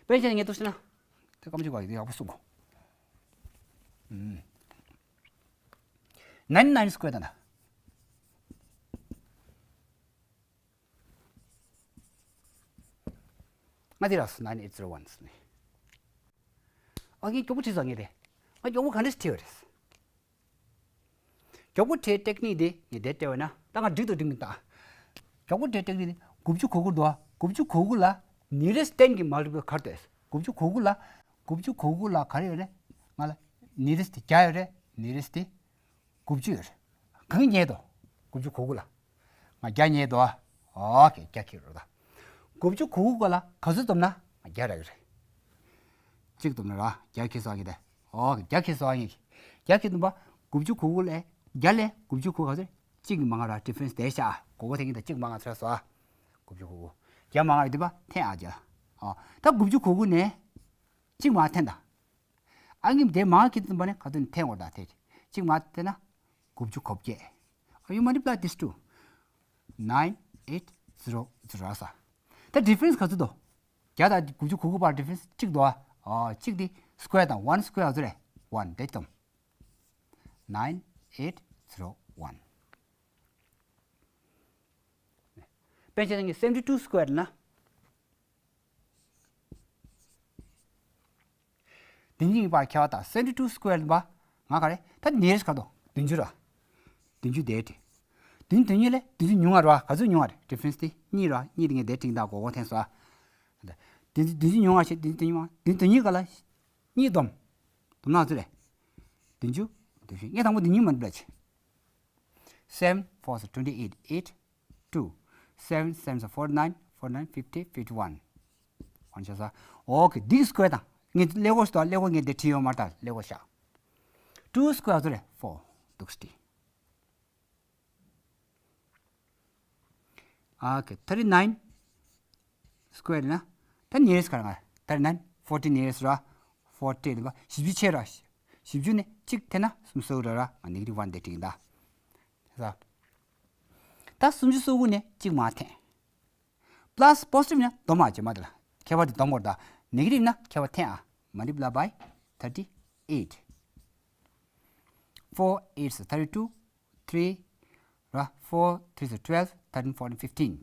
དཔེ་ཆ་ངས་འདུག་ཟེར་ན། དེ་ཀམ་ཅིག་པ་ཡིག་ཡག་པོ་གསུང་གོ། ཨུམ། nine nine square ད་ན། ང་དེ་ར་སུ་nine eight zero one ནི། ཨ་ངས་མགྱོགས་པོ་བྲིས་སོང་ངས་དེ། ང་མགྱོགས་པོ་ག་འདྲས་བྲིས་པ་རེད། མགྱོགས་པོ་བྲིས་technique དེ་ངས་དེ་བྲིས་པ་ན་ད་ང་འགྲིག་ཏུ་འགྲིག་མི་ད། མགྱོགས་པོ་བྲིས་technique དེ་དགུ་བཅུ་གོ་དགུ་འདུག་དགུ་བཅུ་གོ་དགུ་ལ་nearest ten གི་multiple ག་རེ་འདུག་དགུ་བཅུ་གོ་དགུ་ལ་དགུ་བཅུ་གོ་དགུ་ལ་ག་རེ་ཡོད་རེད། ང་ལ་nearest བརྒྱ་ཡོད་རེད། nearest དེ་དགུ་བཅུ་ཡོད་རེད། གང་ཉེ་དོ། དགུ་བཅུ་གོ་དགུ་ལ། ང་བརྒྱ་ཉེ་དོ། ཨོ་ཁེ་བརྒྱ་ཁེ་རོ་ད། དགུ་བཅུ་གོ་དགུ་ལ་ག་ཚོད་བསྡོམས་ན་ང་བརྒྱ་རག་གི་རེད། གཅིག་བསྡོམས་ན་ར་བརྒྱ་ཁེ་སོང་ངེ་དེ། ཨོ་ཁེ་བརྒྱ་ཁེ་སོང་ངེ། བརྒྱ་ཁེ་བསྡོམས་པ་དགུ་བཅུ་གོ་དགུ་ལས་བརྒྱ་ལས་དགུ་བཅུ་གོ་དགུ་ག་ཚོད། གཅིག་མང་ར་difference དེ་ཤ་གོ་གོ་དེ་གཉིས་ད་གཅིག་མང་ཚོད་སོ། དགུ་བཅུ་གོ་དགུ། བརྒྱ་མང་ར་དེ་པ་འཐེན་ཨ་བརྒྱ། ཨོ་ད་དགུ་བཅུ་གོ་དགུ་ནས་གཅིག་མང་འཐེན་ད། ཨ་ངེམ་དེ་མང་གི་ཙམ་པ་ནས་ག་དུས་འཐེན་འོར་ད་དེ། གཅིག་མ་འཐེན་ན། དགུ་བཅུ་གོ་བརྒྱད། You multiply this two. nine eight zero zero ས། ད་difference ག་ཚོད་དོ། བརྒྱ་དང་དགུ་བཅུ་གོ་དགུ་བར་difference གཅིག་དོ། ཨ་གཅིག་དེ་square དང་one square ཚོད་རེད། one དེ་དང་། nine eight zero one. དཔེ་ཆ་ནི་seventy two square ན། དེ་གཉིས་བར་ཁྱད་པར་དང་seventy two square ལ་ང་ག་རེ་ད་nearest ག་དོ་བདུན་ཅུ་ར། བདུན་ཅུ་དེ་དེ། བདུན་བདུན་ཉིས་ལས་བདུན་ཅུ་ཉུང་བ་ར་ག་ཚོད་ཉུང་བ་རེད། difference དེ་གཉིས་ར་གཉིས་དེ་ངས་དེ་ཁྲིག་ད་གོ་གོ་འཐེན་སོ། བདུན་བདུན་ཅུ་ཉུང་བ་ཞེས་བདུན་བདུན་ཉུང་བ་བདུན་བདུན་ཉིས་ག་ལ་གཉིས་བསྡོམས། བསྡོམས་ན་ཚོད་རེད། བདུན་ཅུ། བདུན་ཅུ་ངས་དང་པོ་བདུན་ཉིས་མ་འདུག་ལ་ཆེ། seven fours twenty eight, eight, two, seven sevens are forty nine, forty nine, fifty, fifty one. one ཆ་ས། ཨོ་ཁེ་འདི་square དང་ངས་ཀླད་ཀོར་སྟོ་ཀླད་ཀོར་ངས་འདི་བྲིས་ཡོད་མ་རེད། ད་ཀླད་ཀོར་བཞག two square ཚོད་རེད། four འདུག་སྟེ། ཨོ་ཁེ་thirty nine square ན་ད་nearest ག་རེ་ང་thirty nine forty nearest ར། forty ལ་བཞི་བཅུ་ཆེ་ར། བཞི་བཅུ་ནས་གཅིག་འཐེན་ན་སུམ་ཅུ་ར་ར་ང་negative one དེ་བྲིས་ད། ད་སུམ་ཅུ་སོ་དགུ་ནས་གཅིག་མ་འཐེན། plus positive ན་བསྡོམས་མ་བྱེད་མ་དེ་ལ་ཁྱད་པར་དེ་བསྡོམས་དགོས་ད། negative ན་ཁྱད་པར་འཐེན་ཨ། multiply by thirty eight. four eights are thirty two, three ར། four threes are twelve, thirteen, fourteen, fifteen.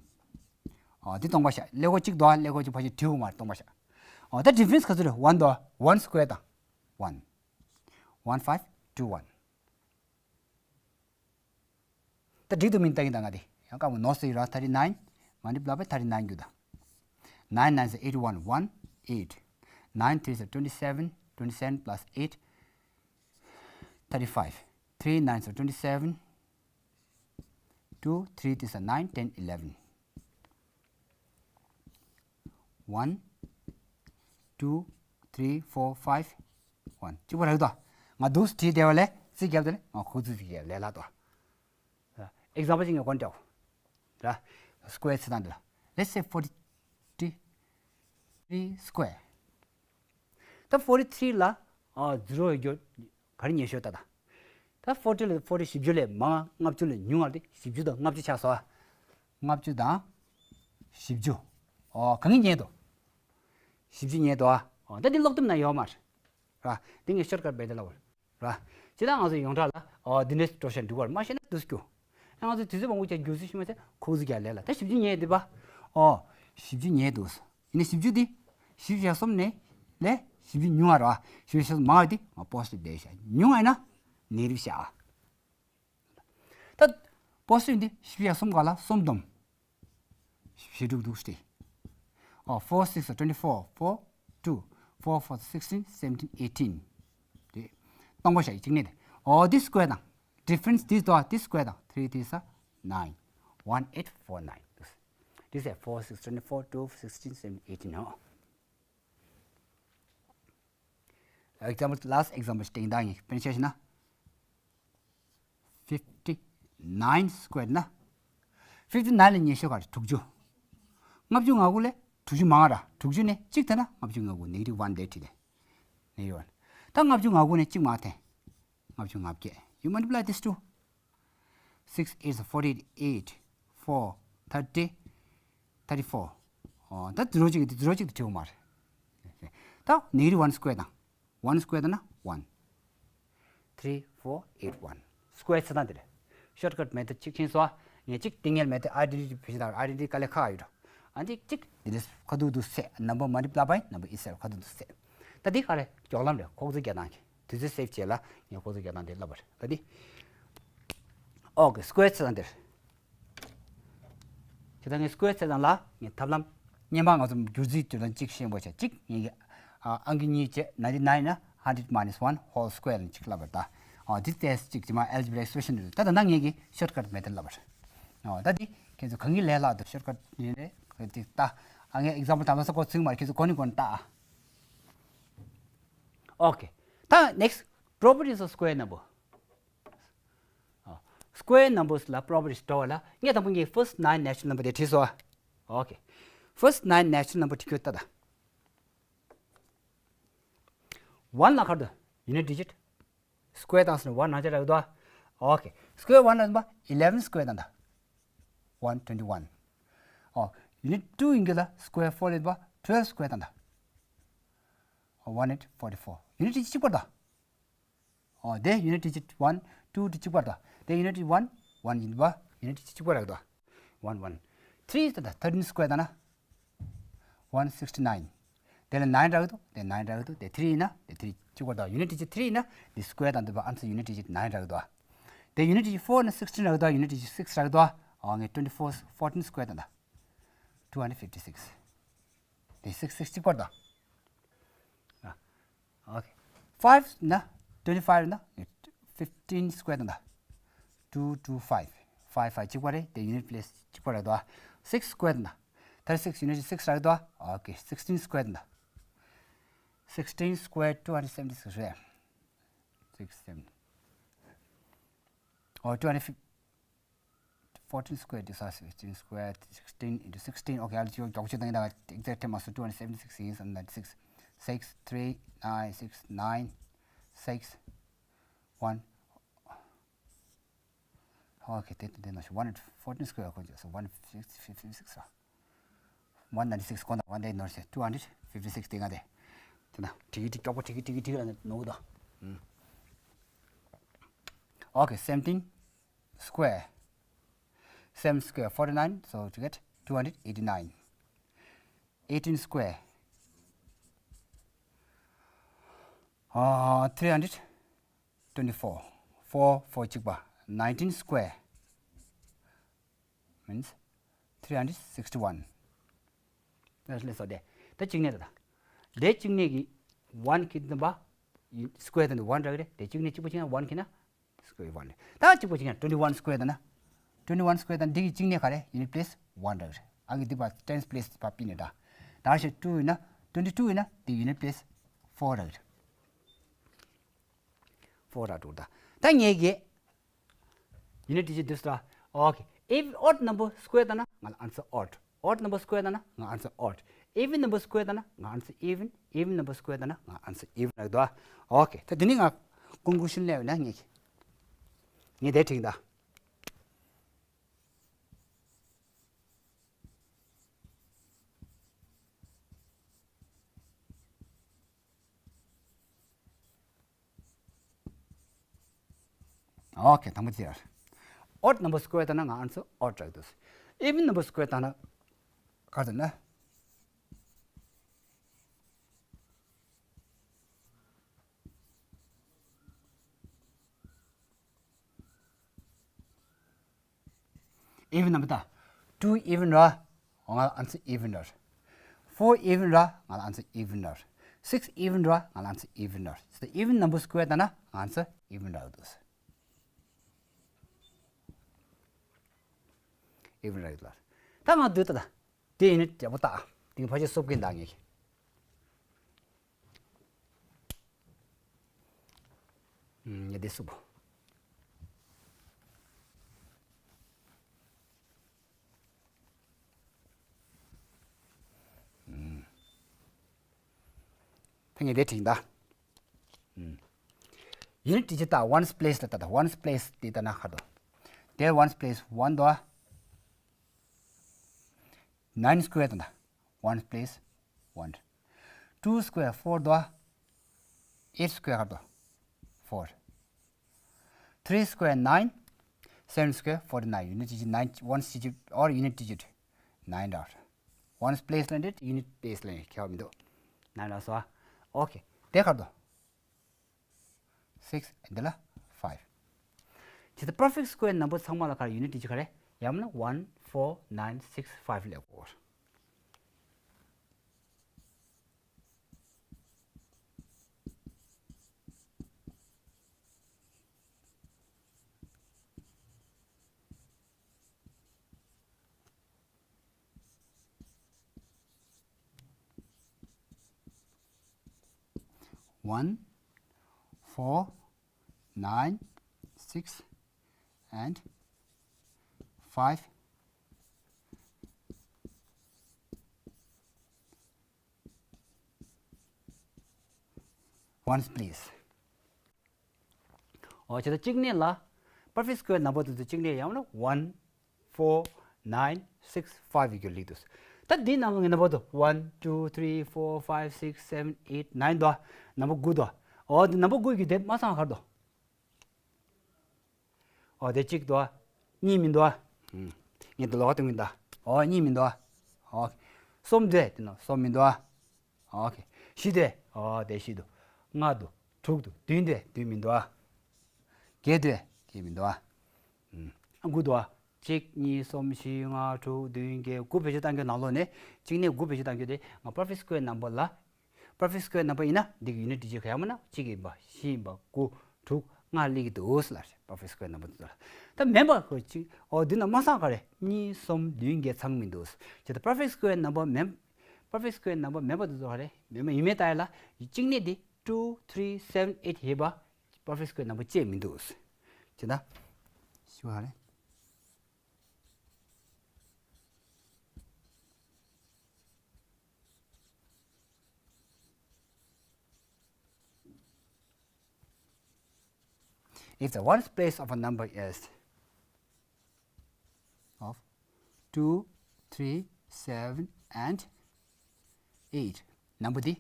ཨ་འདི་སྟོང་པ་ཤ་ཀླད་ཀོར་གཅིག་དོ་ཀླད་ཀོར་གཅིག་ཕལ་ཆེར་བྲིས་འོང་མ་སྟོང་པ་ཤ། ཨ་ད་difference ག་ཚོད་རེད། one དོ་one square དང་one. one five two one. ད་འགྲིག་འདུག་མིན་ལྟ་གིན་ད་ང་དེ་ཡང་དཀའ་མོ་ནོར་སོ་ཡི་ར། thirty nine multiply by thirty nine རྒྱུ་ད། nine nines are eighty one, one eight. nine threes are twenty seven, twenty seven plus eight, thirty five. three nines are twenty seven, two three threes are nine, ten, eleven. one, two, three, four, five, one. གཅིག་པ་རག་དོ། ང་འདུག་བྲིས་བསྡད་པ་ལས་རྩིས་རྒྱབ་དེ་ལས་ང་ཁོ་ཚོ་ཅིག་ལས་ལ་དོ། example ཅིག་ངས་གོན་སྤྲད། ར། square ཚེ་དང་འདི་ལ། let's say forty three square. ད་forty three ལ་ ཨ་ཛི་རོ་ཡོད་རྒྱུ་ག་རེ་ཉེ་ཤོས་ལྟ་དང་། ད་ཕོར་ཊི་ལ་ཕོར་ཊི་བཞི་བཅུ་ལས་མང་ང་ལྔ་བཅུ་ལས་ཉུང་ང་དེ་བཞི་བཅུ་དང་ལྔ་བཅུ་ཆགས་སོང་ཨ། ལྔ་བཅུ་དང་བཞི་བཅུ། ཨོ་གང་གི་ཉེ་དོ། བཞི་བཅུ་ཉེ་དོ་ཨ། ཨོ་ད་འདི་ཀློག་དེབ་ན་ཡོད་མ་རེད། ར། འདི་ངས་ཤོར་ཀཊ་མེ་ཐོཌ་ལབ་པ་རེད། ར། ཇི་ལྟར་ང་ཚོ་ཡོངས་གྲགས་ལ་ཨོ་འདི་འདྲའི་འགྲོ་བཞིན་འདུག་བར་མ་ཤེས་ན་འདུག་སྐྱོ། ང་ཚོ་དུས་ཚོད་མང་པོ་ཀྱང་འགྱུར་སྲིད་ཤི་མ་ཚད་ཁོག་ཟིག་ཀྱང་ལས་ལ་ད་བཞི་བཅུ་ཉེ་འདི་པ། ཨོ། བཞི་བཅུ་ཉེ་འདུག་ཡིན་ན་བཞི་བཅུ་འདི། བཞི་བཅུ་ཞེ་གསུམ་ནས་ལས་བཞི་བཅུ་ཉུང་བ་ར། བཞི་བཅུ་ཞེ་གསུམ་མང་བ་འདི་ང་པོ་སི་ཊིབ་བསྡད་ཤག་ཉུང་བ་ཡིན་ན་ནེ་གེ་ཊིབ་ཤག་ད་པོ་སི་ཊིབ་འདི་བཞི་བཅུ་ཞེ་གསུམ་ག་ལ་གསུམ་བསྡོམས། བཞི་དྲུག་དྲུག་སྟེ། ཨོ། four six twenty four, four two, four four sixteen, seventeen, eighteen. དེ། སྟོང་པ་བཞག་གཅིག་ནས་དེ། ཨོ་འདི་སི་ཀོར་དང་། ཌི་ཕ་རེན་སི་འདི་དོ་འདི་སི་ཀོར་དང་། three three is nine. One eight four nine. This is four six twenty four, two sixteen, seventeen, eighteen. ཨོ། ཨེག་ཛམ་པལ། ལཱ་སི་ཊི་ཨེག་ཛམ་པལ་ཞིག་སྟེང་དང་ངས་དཔེར་ན་ཆ་བཞག་ན། fifty nine square ན། fifty nine ལས་ཉེ་ཤོས་ག་རེ། དྲུག་ཅུ། ལྔ་བཅུ་ང་དགུ་ལས་དྲུག་ཅུ་མང་ར། དྲུག་ཅུ་ནས་གཅིག་ཐད་ན་ལྔ་བཅུ་ང་དགུ་ནེ་གེ་ཊིབ་ཝན་ལས་བྲིས་ཏེ། ནེ་གེ་ཊིབ་ཝན། ད་ལྔ་བཅུ་ང་དགུ་ནས་གཅིག་མང་ཐད། ལྔ་བཅུ་ང་བརྒྱད། You multiply these two. Six eights forty eight, four thirty, thirty four. ཨོ་ད་ཛི་རོ་གཅིག་གི་ཛི་རོ་གཅིག་ཏུ་བྲིས་པ་མ་རེད། ད་ནེ་གེ་ཊིབ་ཝན་སི་ཀོར་དང་། ཝན་སི་ཀོར་དང་ན་ཝན། three four eight one. སི་ཀོར་བྱེད་སྟངས་དེ་རེད། ཤོར་ཀཊ་མེ་ཐོཌ་གཅིག་ཕྱིན་སོང་། ངས་གཅིག་ཏིང་ངེ་མེ་ཐོཌ་ཨའི་ཌེན་ཊི་ཊི་བེད་སྤྱོད་བཏང་། ཨའི་ཌེན་ཊི་ཊི་དཀའ་ལས་ཁག་ཡོད་འགྲོ། ཨ་འདི་གཅིག་འདི་འདྲ་ཁ་ཐུག་ཏུ་བསྲེས། Number multiply by number itself ཁ་ཐུག་ཏུ་བསྲེས། ད་འདི་ག་རེ་མགྱོགས་ལམ་རེད། ཁོག་ཚོད་རྒྱག་སྟངས་ཀྱི། དུས་ཚོད་སེབ་བྱེད་ལ་ངས་ཁོག་ཚོད་རྒྱག་སྟངས་དེ་ལབ་པ་རེད། ད་འདི། ཨོ་ཀེ། སི་ཀོར་བྱེད་སྟངས་དེ་རེད། དེ་ལྟར་ངས་སི་ཀོར་བྱེད་སྟངས་ལ་ངས་ཐབས་ལམ་སྔོན་མ་ང་ཚོ་བསྒྱུར་རྩིས་བསྒྱུར་སྟངས་གཅིག་ཤེས་པ་བྱས། གཅིག་ངས་ཨང་ཀི་གཉིས་བྱས། ninety nine ན་hundred minus one whole square ནས་གཅིག་ལབ་པ་རེད་ད། ཨོ་འདི་ཏོག་ཙམ་གཅིག་ཇི་མ་ཨལ་ཇི་བྷ་རིག་ཨེག་སི་པི་རེ་ཤན་རེད། ད་ད་ལྟ་ངས་ཀྱི་ཤོར་ཀཊ་མེ་ཐོཌ་ལབ་པ་རེད། ཨོ་ད་འདི་ཁྱེད་ཚོ་གང་གི་ལས་སླ་འདུག་ཤོར་ཀཊ་ནི་རེད་འདི་ད། ཨ་ངས་ཨེག་ཛམ་པལ་དང་པོ་ས་ཁོ་ཚུགས་མ་རེད། ཁྱེད་ཚོ་གོ་ནི་གོ་ནི་ལྟ་ཨ། ཨོ་ཀེ། ད་next, properties of square number. ཨ། Square numbers ལ་པོ་རོ་པར་ཊི་སི་འགྲོ་བ་ལ་ངས་དང་པོ་ངས་first nine natural number དེ་བྲིས་སོང་། ཨོ་ཀེ། First nine natural number བྲིས་ཁྱོད་ལྟ་ད། ཝན་ལ་ག་རེ་འདུག unit digit square བཏང་སོང་ན་ཝན་རང་ཆ་རག་འདུག་ཨ། ཨོ་ཀེ། སི་ཀོར་ཝན་ལ་འདུག་པ་eleven square བཏང་ད། One twenty one. ཨོ། unit two ཡིན་གྱི་ལ་square four ལ་འདུག་པ་twelve square བཏང་ད། One eight forty four. unit གཅིག་པར་ད། ཨོ་དེ་unit digit one, two དེ་གཅིག་པར་དང་། དེ་unit one, one ཡིན་པ། unit གཅིག་པར་རག་དོ། One, one. Three ད་ད་thirteen square དང་ན། One sixty nine. དེ་ལ་nine རག་དོ། དེ་nine རག་དོ། དེ་three ཡིན་ན་དེ་three གཅིག་པར་དང་། unit digit three ཡིན་ན་དེ་square དང་དེ་པ་answer unit digit nine རག་དོ། དེ་unit digit four ན་sixteen རག་དོ། unit digit six རག་དོ། ཨོ་ངས་twenty four, fourteen square དང་ད། Two hundred fifty six. དེ་six, six གཅིག་པར་དང་། ཨ། ཨོ་ཁེ། Five ན། twenty five ན། fifteen square དང་། Two two five. Five, five གཅིག་པ་རེད། དེ་unit place གཅིག་པ་རེད་དོ། Six square དང་། Thirty six unit six རེད་དོ། ཨོ་ཁེ། Sixteen square དང་། Sixteen square two hundred seventy six རེད། Six, seven. ཨོ། Two hundred fifty. Fourteen square དེ་ས་sixteen square, sixteen into sixteen. ཨོ་ཁེ། ཨ་ལ་ཅིག་མགྱོགས་ཆེ་དང་ཡིན་ད་exact མ་སོང་། Two hundred seventy six is and ninety six. Six, three, nine, six, nine, six, one. ཨོ་ཁེ། དེ་དེ་ནོ་ཤི། One fourteen square ཁོ་ཅི་སོང་། One fifty six ར། One ninety six ཁོ་ན། One དེ་ནོ་ཤི། Two hundred fifty six དེ་ང་དེ། དེ་ན་ཁྲིག་ཁྲིག་མགྱོགས་པོ་ཁྲིག་ཁྲིག་ཁྲིག་ཁྲིག་ལ་ནོ་དོ། ཨོ་ཁེ། Seventeen square. Seven square forty nine, so to get two hundred eighty nine. Eighteen square. Uh, three hundred twenty four. Four, four གཅིག་པ། Nineteen square means three hundred sixty one. ལས་སོ་དེ། ད་གཅིག་ནས་ད། དེ་གཅིག་ནས་ཀྱི་one ཁྱེར་དུ་བ། square དུ་one རག་རེད། དེ་གཅིག་ནས་གཅིག་པོ་ཕྱིན་ན་one ཁྱེར་ན། Square one རེད། ད་གཅིག་པོ་གཅིག་ཡང་twenty one square དང་ན། Twenty one square དང་འདི་གི་གཅིག་ནས་ག་རེ། unit place one རག་རེད། ཨ་གི་འདི་པ་tens place པ་པི་ནས་ད། ད་ཞེ་two ཡིན་ན། Twenty two ཡིན་ན་འདི་unit place four རག་རེད། Four རག་འགྲོ་ད། ད་ངས་གི་unit digit འདི་སུ་ར། Okay, if odd number square དང་ན་ང་ལ་answer odd. Odd number square དང་ན་ང་answer odd. Even number square བཏང་ན་ང་answer even, even number square བཏང་ན་ང་answer even རག་འདུག་ཨ། Okay, ད་དེ་ནི་ང་conclusion སླེབས་ན་ངས་ངས་དེ་དྲིས་ད། Okay, དང་པོ་དེ་རེད། Odd number square བཏང་ན་ང་answer odd རག་འདུག Even number square བཏང་ན་ག་རེ་ན། Even number ད། Two even ར། ང་ལ་answer even ར། Four even ར། ང་ལ་answer even ར། Six even ར། ང་ལ་answer even ར། So even number square བཏང་ན་ང་answer even ར་འདུག Even ར་ཡོད་ལ། ད་ང་འདོད་ད་ད། དེ་ཡིན་ན་རྒྱལ་པོ་ད། དེ་ཕལ་ཆེར་སོབ་ཀིན་ད་ངེས། ཉི་ཟླའི་སུབ། ཕ་ངེས་དེ་དྲིས་ད། ཡིན་དྲིས་ཅི་ད་ones place ལ་ད་ད་ones place དེ་ད་ན་ཁ་དོ། དེ་ones place one དོ། Nine square ད་ད། Ones place one. Two square four དོ། Eight square ཁ་དོ། Four. Three square nine. Seven square forty nine. Unit digit nine, ones digit or unit digit nine ར། Ones place ལ་འདི་unit place ལ་ཁྱད་པར་མི་འདུག Nine ར་སོ། Okay. དེ་ཁ་དོ། Six འདི་ལ་five. ཇི་ལྟར་perfect square number ཚང་མ་ལ་ག་རེ་unit digit ག་རེ། ཡང་ན་one, four, nine, six, five ལས་གོ། One, four, nine, six, and five. Ones place. ཨོ་བྱས་ཙང་གཅིག་ནས་ལ། Perfect square number དེ་ཚོ་གཅིག་ནས་ཡང་ན་one, four, nine, six, five ཡི་གེ་ལིག་འདུག་ད་འདི་ནང་གི་number དུ་one, two, three, four, five, six, seven, eight, nine དོ། Number དགུ་དོ། ཨོ་འདི་number དགུ་གི་དེ་མ་ཚང་གར་དོ། ཨོ་དེ་གཅིག་དོ། གཉིས་མི་འདུག་ཨ། ངས་འདི་ལོག་སྟོན་གྱིན་ད། ཨོ་གཉིས་མི་འདུག་ཨ། ཨོ། གསུམ་དེ་དེ་ནོ་གསུམ་མི་འདུག་ཨ། ཨོ་ཁེ། བཞི་དེ། ཨོ་དེ་བཞི་འདུག་ལྔ་འདུག་དྲུག་འདུག་བདུན་དེ་བདུན་མི་འདུག་ཨ། བརྒྱད་དེ་བརྒྱད་མི་འདུག་ཨ། ཨ་དགུ་འདུག་ཨ། གཅིག་གཉིས་གསུམ་བཞི་ལྔ་དྲུག་བདུན་བརྒྱད་དགུ་བེད་སྤྱོད་བཏང་རྒྱུ་ནང་ལོགས་ནས་གཅིག་ནས་དགུ་བེད་སྤྱོད་བཏང་རྒྱུ་དེ་ང་perfect square number ལ། Perfect square number ཡིན་ན་འདི་གི་unit digit ག་ཡང་མིན་ན་གཅིག་ཡིན་པ་བཞི་ཡིན་པ་དགུ་དྲུག་ལྔ་སླེབས་ཀྱི་འདུག་ལ། Perfect square number དེ་ཚོ་ལ། ད་མེད་པ་ཁོ་གཅིག་ཨོ་འདི་ན་མ་ཚང་ག་རེ་གཉིས་གསུམ་བདུན་བརྒྱད་ཚང་མི་འདུག་ཇི་ལྟར་perfect square number མེད། Perfect square number མེད་པ་དེ་ཚོ་ག་རེ་མེད་མ་ཡིན་མེད་ལྟ་ཡ་ལ། གཅིག་ནས་འདི་two, three, seven, eight ཡིན་པ་perfect square number བཅས་མི་འདུག་ཇི་ལྟར་ཞུ་ག་རེ། If the ones place of a number is of two, three, seven, and eight, number དེ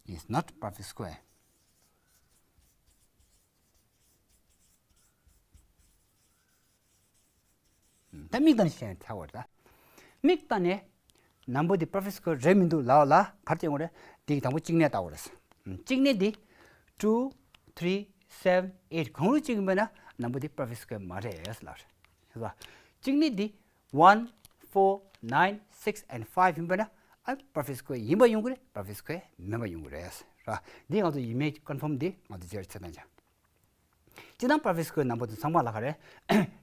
is not perfect square. ད་མིག་ལྟ་ནས་བཤད་ན་ཚར་བ་རེད་ད། མིག་ལྟ་ནས་number དེ་perfect square རེད་མི་འདུག་ལབ་ལ་ག་རེ་བྱེད་དགོས་རེད། དེ་གི་དང་པོ་གཅིག་ནས་ལྟ་དགོས་རེད། གཅིག་ནས་དེ་two, three, seven, eight གང་རུང་གཅིག་ཡིན་པ་ན་number དེ་perfect square མ་རེད་ལབ་རེད། ཤེས་པ། གཅིག་ནས་དེ་one, four, nine, six and five ཡིན་པ་ན་ཨ་perfect square ཡིན་པ་ཡོང་གི་རེད། perfect square མིན་པ་ཡོང་གི་རེད། ར། འདི་ང་ཚོ་image confirm འདི་ང་ཚོ་བརྗེ་རེ་ཚད་ན་ཅང་། སྤྱིར་བཏང་perfect square number དེ་ཚང་མ་ལ་ག་རེ།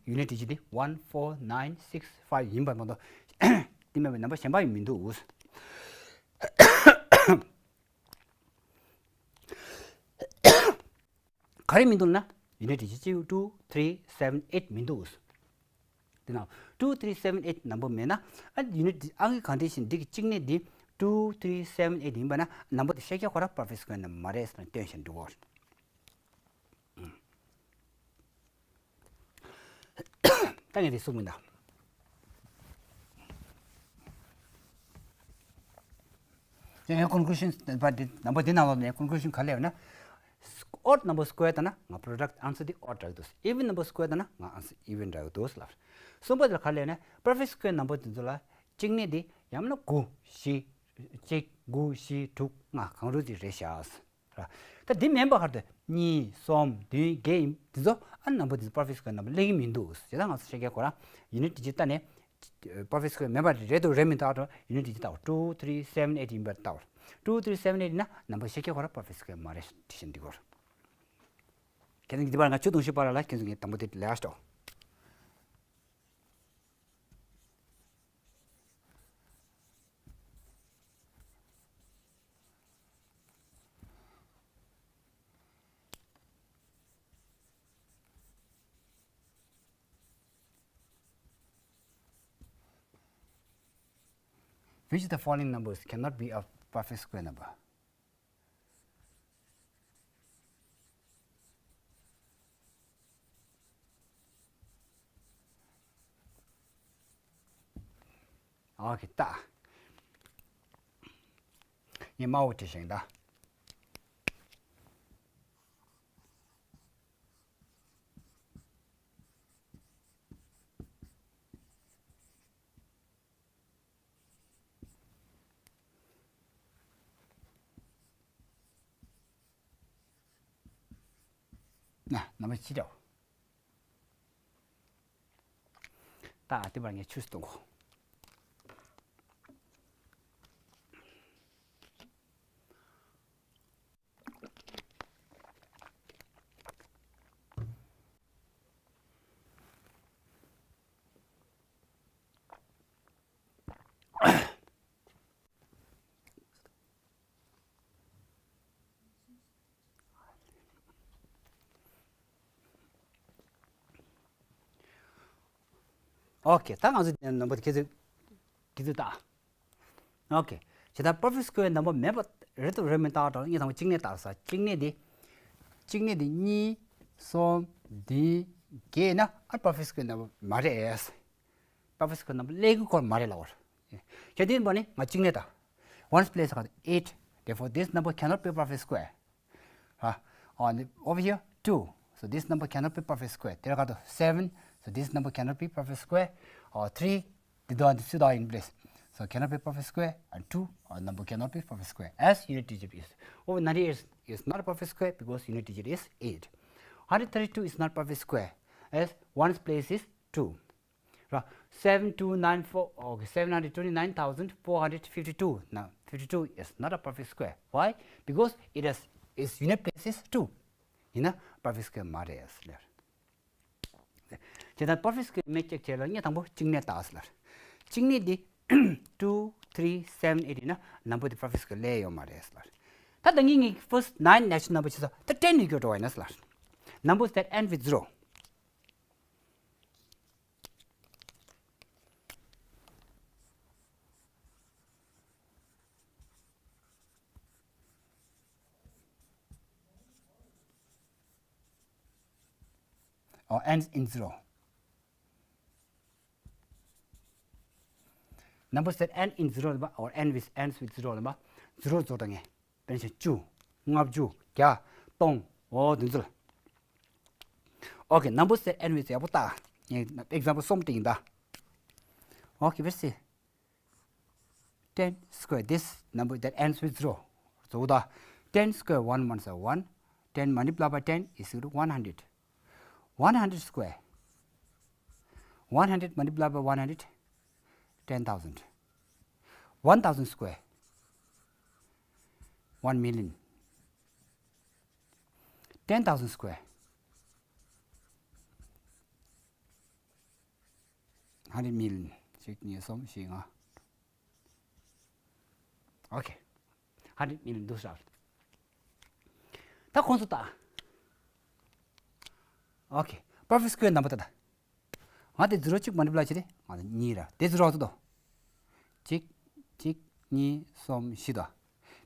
unit digit དེ་one, four, nine, six, five ཡིན་པ་མ་གཏོགས། དེ་མིན་པའི་number གཞན་པ་ཡང་མི་འདུག་ག་རེ་མི་འདུག་ན། unit digit གཅིག two three seven eight མི་འདུག་དེ་ན་two three seven eight ནམ་བར་མེད་ན། ཨ་unit གཅིག་གི་condition འདི་གི་གཅིག་གནས་འདི་two three seven eight ཡིན་པ་ན་ནམ་བར་དེ་ཤེས་རྒྱ་ཁོ་རང་perfect square number མ་རེད་ཟེར་ནས་སྟོན་བཞིན་འདུག་གོ། ད་ངས་དེ་གསུངས་མིན་ད། ངའི་conclusion པ་འདི་ནམ་བར་འདི་ནང་ལོགས་ནས་conclusion ག་ལས་ཡོད་ན། odd number square ལྟ་ན་ང་product answer འདི་odd འདྲ་གི་འདུག even number square ལྟ་ན་ང་answer even འདྲ་གི་འདུག་ལབ། གསུམ་པ་དེ་ལ་ག་ལས་ཡོད་ན་perfect square number དེ་ཚོ་ལ་གཅིག་གནས་འདི་ཡང་ན་དགུ་བཞི་གཅིག་དགུ་བཞི་དྲུག་ལྔ་གང་རུང་ཅིག་རེད་ཤག་ར། ད་འདི་མིན་པ་ཁར་དུ་གཉིས་གསུམ་བདུན་བརྒྱད་ཡིན་དེ་ཚོ་ཨ་number དེ་ཚོ་perfect square number སླེབས་ཀྱི་མི་འདུག་བྱས་ཙང་ང་ཚོ་ཤེས་རྒྱ་ཁོ་རང་unit digit ལྟ་ནས་perfect square མིན་པ་རེད་འདུག་རེད་མི་འདུག་ཨ་unit digit ལྟ་བར་two three seven eight ཡིན་པར་ལྟ་བར། two three seven eight ཡིན་ན་number ཤེས་རྒྱ་ཁོ་རང་perfect square མ་རེད་བྲིས་བཞིན་འདུག་གོ། ཁྱེད་ཚོ་འདི་པར་ང་ཆུ་དུང་ཞིག་པར་ལ་ཁྱེད་ཚོ་ངས་དང་པོ་དེ་ལས་ཨ་ཤོག Which of the following numbers cannot be a perfect square number? ཨོ་ཁེ་ད། ངས་མ་འོ་དེ་བཞིན་ད། ན་ནམ་པ་ཅི་འདྲ། ད་དེ་བར་ངས་ཆུས་གཏོང་གོ། ཨོ་ཁེ། ད་ང་ཚོ་ནམ་བར་ཁྱེད་ཚོས་ཁྱེད་ཚོས་ལྟ། ཨོ་ཁེ། བྱས་ཙང་perfect square number མེད་པ་རེད་དུ་རེད་མིན་ལྟ་བ་དང་ངས་དང་པོ་གཅིག་གནས་ལྟ་ས། གཅིག་གནས་དེ་གཅིག་གནས་དེ་གཉིས་གསུམ་བདུན་བརྒྱད་ན་ཨ་perfect square number མ་རེད། perfect square number སླེབས་ཀྱི་ཁོ་མ་རེད་ལབ་པ་རེད། གལ་ཏེ་ཡིན་པ་ནི་ང་གཅིག་གནས་ལྟ། ones place ག་དེ་eight. Therefore this number cannot be perfect square. Uh, on the, over here, two. So this number cannot be perfect square. དེར་ག་དུ་seven. So this number cannot be perfect square. Or three. འདི་དང་འདི་ཚོ་དང་in place. So cannot be perfect square. And two, our number cannot be perfect square. As unit digit is. Over ninety-eight is, is not a perfect square because unit digit is eight. Hundred thirty-two is not perfect square. As ones place is two. Right. Seven two nine four, okay, seven hundred twenty-nine thousand four hundred fifty-two. Now, fifty-two is not a perfect square. Why? Because it has, its unit place is two. ཡིན་ན་perfect square མ་རེད་ཟེར། བྱས་ཙང་perfect square མེད་ཅེས་བྱས་ལ་ངས་དང་པོ་གཅིག་གནས་ལྟ་ཟེར། གཅིག་གནས་འདི་two three seven eight ཡིན་ན་number དེ་perfect square སླེབས་ཡོད་མ་རེད་ཟེར། ད་ད་ངས་ངའི་first nine natural number བྱས་ཙང་ད་ten ཡོད་རྒྱུ་འགྲོ་བ་ཡིན་ན་ཟེར། Numbers that end with zero. Or ends in zero. Numbers that end in zero ལ་མ་or end with, ends with zero ལ་མ་zero བཟོ་ད་ངས། དཔེར་ན་བཅུ། ལྔ་བཅུ། བརྒྱ། སྟོང་། འོ་དེ་ཚོ་ལ། Okay, numbers that end with ཡག་པོ་ལྟ། ངས་example གསུམ་སྟེང་ད། Okay, let's see. Ten square, this number that ends with zero. So the ten square, one ones are one. Ten multiplied by ten is equal to one hundred. One hundred square. One hundred multiplied by one hundred, ten thousand. One thousand square, one million. Ten thousand square, hundred million. གཅིག་གཉིས་གསུམ་བཞི་ལྔ། Okay. Hundred million འདུག་ཟེར། ད་ཁོང་ཚོ་ལྟ། Okay, perfect square number ད་ད། ང་དེ་zero གཅིག་མ་འགྲིག་ལ་ཆེ་དེ་ང་དེ་གཉིས་ར་དེ་zero ཚོ་དོ། གཅིག་གཅིག་གཉིས་གསུམ་བཞི་དོ།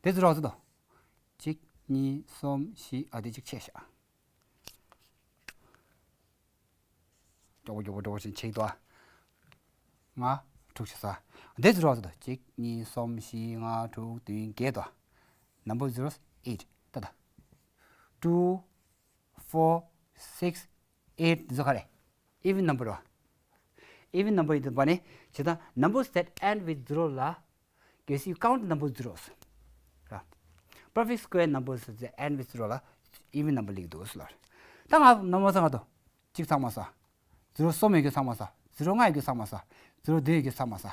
དེ་zero ཚོ་དོ། གཅིག་གཉིས་གསུམ་བཞི་ཨ་དེ་གཅིག་ཆད་ཤག་མགྱོགས་པོ་མགྱོགས་པོ་འགྲོ་བཞིན་ཆེག་ཏུ་ཨ། ལྔ་དྲུག་ཆ་ས། འདི་ཚོ་རོགས་ཚོ་དང་གཅིག་གཉིས་གསུམ་བཞི་ལྔ་དྲུག་བདུན་བརྒྱད་དོ། Number of zeros eight ད་ད། Two, four, six, eight འདི་ཚོ་ག་རེ། Even number རོ། Even number ཡིན་པ་ནི་ཇི་ལྟར numbers that end with zero ལ། Guess you count the number of zeros. ར། Perfect square numbers that end with zero ལ་even number ལིག་འདུག་ཟེར་ལ། ད་ང་number ཚང་ག་དོ། གཅིག་ཚང་མ་ས། zero གསུམ་ཡོད་རྒྱུ་ཚང་མ་ས། zero ལྔ་ཡོད་རྒྱུ་ཚང་མ་ས། zero བདུན་ཡོད་རྒྱུ་ཚང་མ་ས།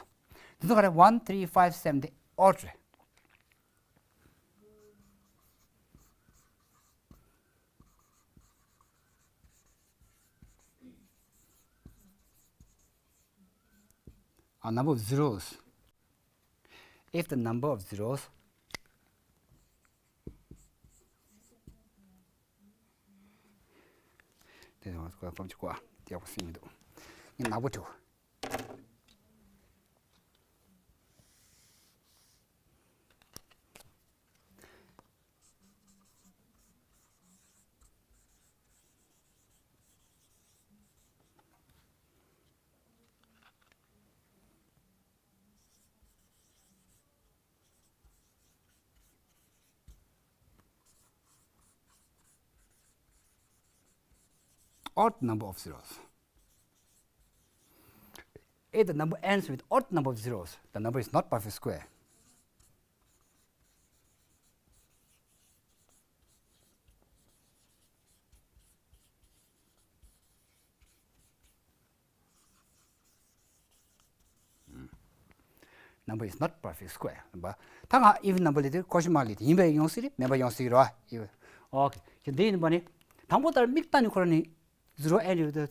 འདི་ཚོ་ག་རེ། One, three, five, seven དེ་odd རེད། A number of zeros. If the number of zeros དེ་ནང་ལ་ཀོ་ཕམ་ཅིག་ཀོ་ཨ་ཡག་པོ་སྲིད་མི་འདུག་ངས་ནག་པོ་བྲིའོ། Odd number of zeros. If the number ends with odd number of zeros, the number is not perfect square. Number is not perfect square. ད་ང་even number ལས་དེ་question mark ལས་དེ་ཡིན་པ་ཡོང་སྲིད་རེད། མེད་པ་ཡོང་སྲིད་རེད་བ། Okay, འདི་ཡིན་པ་ནི་དང་པོ་ལྟར་མིག་ལྟ་ནས་ཁོ་རང་ནི་zero end ཡོད་དེ།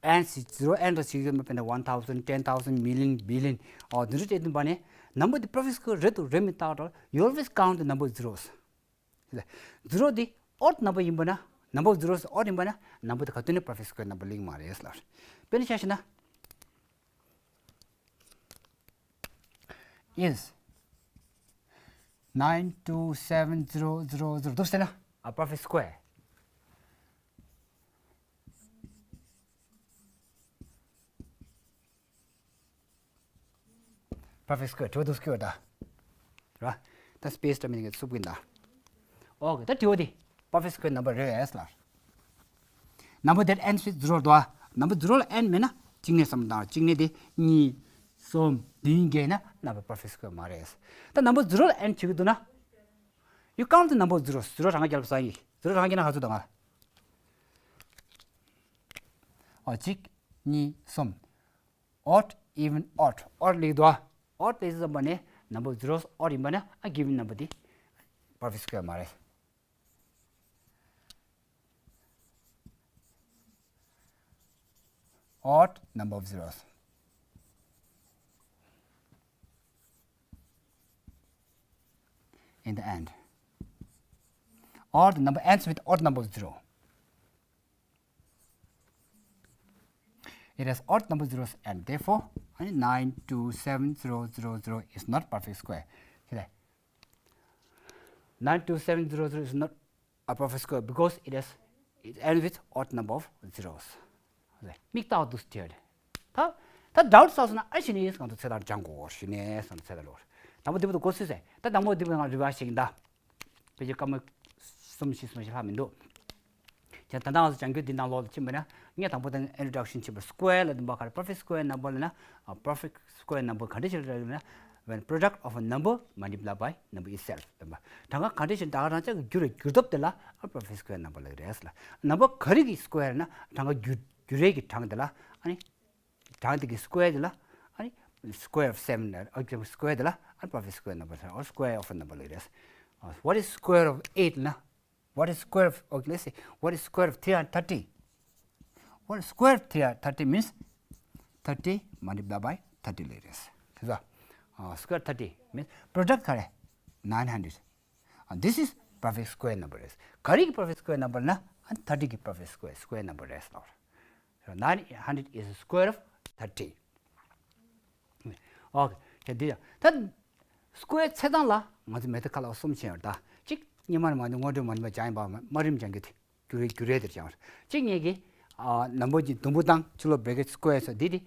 End ཟེར་zero end ཟེར་ཡོད་མེད་པ་ནི་one thousand, ten thousand, million, billion འོ་འདི་འདྲ་བྱས་ཡིན་པ་ནི་number དེ perfect square རེད་དུ་རེད་མི་ལྟ་འགྲོ། You always count the number of zeros. Zero དེ་odd number ཡིན་པ་ན། Number of zeros odd ཡིན་པ་ན་number དེ་ག་དུས་ནས་perfect square number ལིག་མ་རེད་ལ། དཔེར་ན་ཆ་བཞག་ན། Is nine two seven zero zero zero འདུག་ཟེར་ན། A perfect square. Perfect square དྲི་བ་འདུག་སྐྱོ་ད། ར། ད་space དྲ་མིན་གི་སུབ་གིན་ད། Okay, ད་དྲི་བ་དེ་perfect square number རེད་ལ། Number that ends with zero དོ། Number zero ལ་end མེད་ན་གཅིག་ནས་བསམ་བློ་བཏང་། གཅིག་ནས་དེ་གཉིས་གསུམ་བདུན་བརྒྱད་ན་number perfect square མ་རེད། ད་number zero ལ་end བྱེད་ཀྱི་འདུག་ན། You count the number of zeros. Zero རང་རྒྱལ་བ་ས་ཡིན། Zero རང་རྒྱལ་ན་ག་ཚོད་དང་ང་། ཨོ་གཅིག་གཉིས་གསུམ། Odd, even, odd. Odd ལེགས་འདུག་ཨ། Odd ལེགས་ཙམ་པ་ནས་number of zeros odd ཡིན་པ་ན་ཨ་given number དེ་perfect square མ་རེད། Odd number of zeros in the end. Odd number ends with odd number of zero. It has odd number zeros and therefore nine two seven zero zero zero is not perfect square. See that? Nine two seven zero zero is not a perfect square because it has, it ends with odd number of zeros. མིག་ལྟ་བ་འདུག་སྟེ། ད་ད་doubt ཟ་སོང་ན་ཨ་ཞི་ནས་ང་ཚོ་ཚེ་ཐར་སྦྱང་དགོས་ཞུ་ནས་སོང་ཚེ་ཐར་ལོར། དང་པོ་འདི་བུ་དུ་གོ་སུས་ཟེར། ད་དང་པོ་འདི་བུ་ང་རི་བ་ཞིག་ཡིན་ད། དཔེ་ཆ་སྐར་མ་གསུམ་བཞི་གསུམ་བཞི་ལྷག་མི་འདུག་ཀྱང་ད་ལྟ་ང་ཚོ་སྦྱང་རྒྱུ་འདི་ནང་ལོགས་ལ་ཕྱིན་པ་ན་ངས་དང་པོ་དང་introduction ཕྱིན་པ་square ལ་འདུན་པ་ག་རེ། perfect square number ལ་ན། ཨ། perfect square number ག་འདྲ་ཞིག་རེད་ལབ་ན། When product of a number multiplied by number itself ལབ་པ། གྲངས་ཀ་ག་འདྲ་ཞིག་ད་ག་རང་ཅག་གི་འགྱུར་བའི་འགྱུར་སྟོབས་དེ་ལ་ཨ་perfect square number ལབ་ཀྱི་རེད་ལ། ནམ་བར་ག་རེ་གི་square ན་གྲངས་ཀ་འགྱུར་འགྱུར་རེས་ཀྱི་གྲངས་དེ་ལ་ཨ་ནི། གྲངས་དེ་གི་square དེ་ལ་ཨ་ནི་square of seven ལ། ཨ། square དེ་ལ་ཨ་ནི་perfect square number ལ། or square of a number ལབ་ཀྱི་རེད། What is square of eight ན། What is square of, okay, let's see. What is square of three hundred thirty? What is square of three hundred thirty means thirty multiplied by thirty ལབ་རེད། དེ་ཚོ། ཨ། square thirty means product ག་རེ། nine hundred. And this is perfect square number རེད། ག་རེ་གི་perfect square number ན་ཨ་ནི་thirty གི་perfect square square number རེད་ལབ་རེད། Nine hundred is square of thirty. ཨོ་ཁེ། དེ་འདི་ཡང་ད་square ཚད་སྟངས་ལ་ང་ཚོ་method ཁ་ལ་གསུམ་ཕྱེ་ཡོད་རེད་ད། གཅིག་སྔོན་མ་ནས་མ་ནི་དངོས་འབྲེལ་མ་ནི་མ་སྦྱང་ཡིན་པ་དམའ་རིམ་སྦྱང་རྒྱུ་དེ། རྒྱུ་རེ་རྒྱུ་རེ་དེར་སྦྱང་བར། གཅིག་ངེད་ཀྱིས་ཨ་ནམ་བར་གྱི་དུམ་བུ་དང་ཕྱི་ལོགས་bracket square སོགས་འདི་དེ་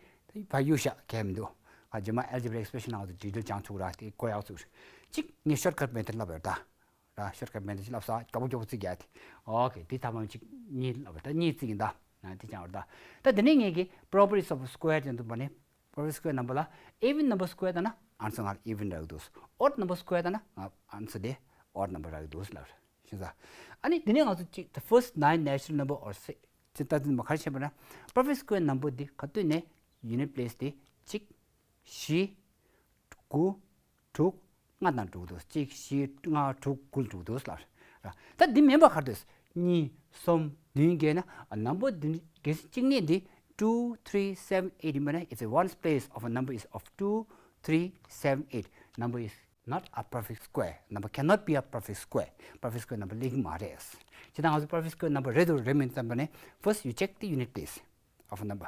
ཕར་གཡུག་བཞག་གལ་མི་འདུག་ཨ་རྗེས་མ་algebraic expression ནང་དུ་འཇིགས་སྒྲིལ་སྦྱང་ཚུགས་ར་དེ་གོ་ཡག་ཚུགས། གཅིག་ངས་shortcut method ལབ་ཡོད་ད། ར་shortcut method ཅིག་ལབ་ས་མགྱོགས་པོ་མགྱོགས་པོ་རྩིས་རྒྱག་དེ། ཨོ་ཁེ། དེ་ཐ་མ་གཅིག་གཉིས་ལབ་ད་གཉིས་རྩིས་ཡིན་ད། ཨ་དེ་སྦྱང་བར་ད། ད་དེ་ནས་ངེད་ཀྱིས་properties of square དེ་འདུག་པ་ནི་perfect square number ལ་even number square ད་ན་answer ང་even རག་འདུག odd number square ད་ན་ང་answer དེ་odd number རག་འདུག་ལབ་ར། ཤེས་ས། ཨ་ནི་དེ་ནས་ང་ཚོ་གཅིག the first nine natural number or say ཅི་ལྟ་དུས་མ་ག་རེ་བྱས་པ་ན་perfect square number འདི་ག་དུས་ནས་unit place དེ་གཅིག་བཞི་དགུ་དྲུག་ལྔ་དང་དྲུག་འདུག་གཅིག་བཞི་ལྔ་དྲུག་དགུ་དྲུག་འདུག་ལབ་ར། ད་འདི་མིན་པ་ག་རེ་འདུག་གཉིས་གསུམ་བདུན་བརྒྱད་ན་ཨ་number འདི་གལ་སྲིད་གཅིག་གནས་འདི་two three seven eight ཡིན་པ་ན if the ones place of a number is of two three seven eight number is not a perfect square. Number cannot be a perfect square. Perfect square number ལེགས་མ་རེད། ཇི་ལྟར་ང་ཚོ་perfect square number རེད་འདུག་རེད་མིན་བསམ་པ་ནས་first you check the unit place of a number.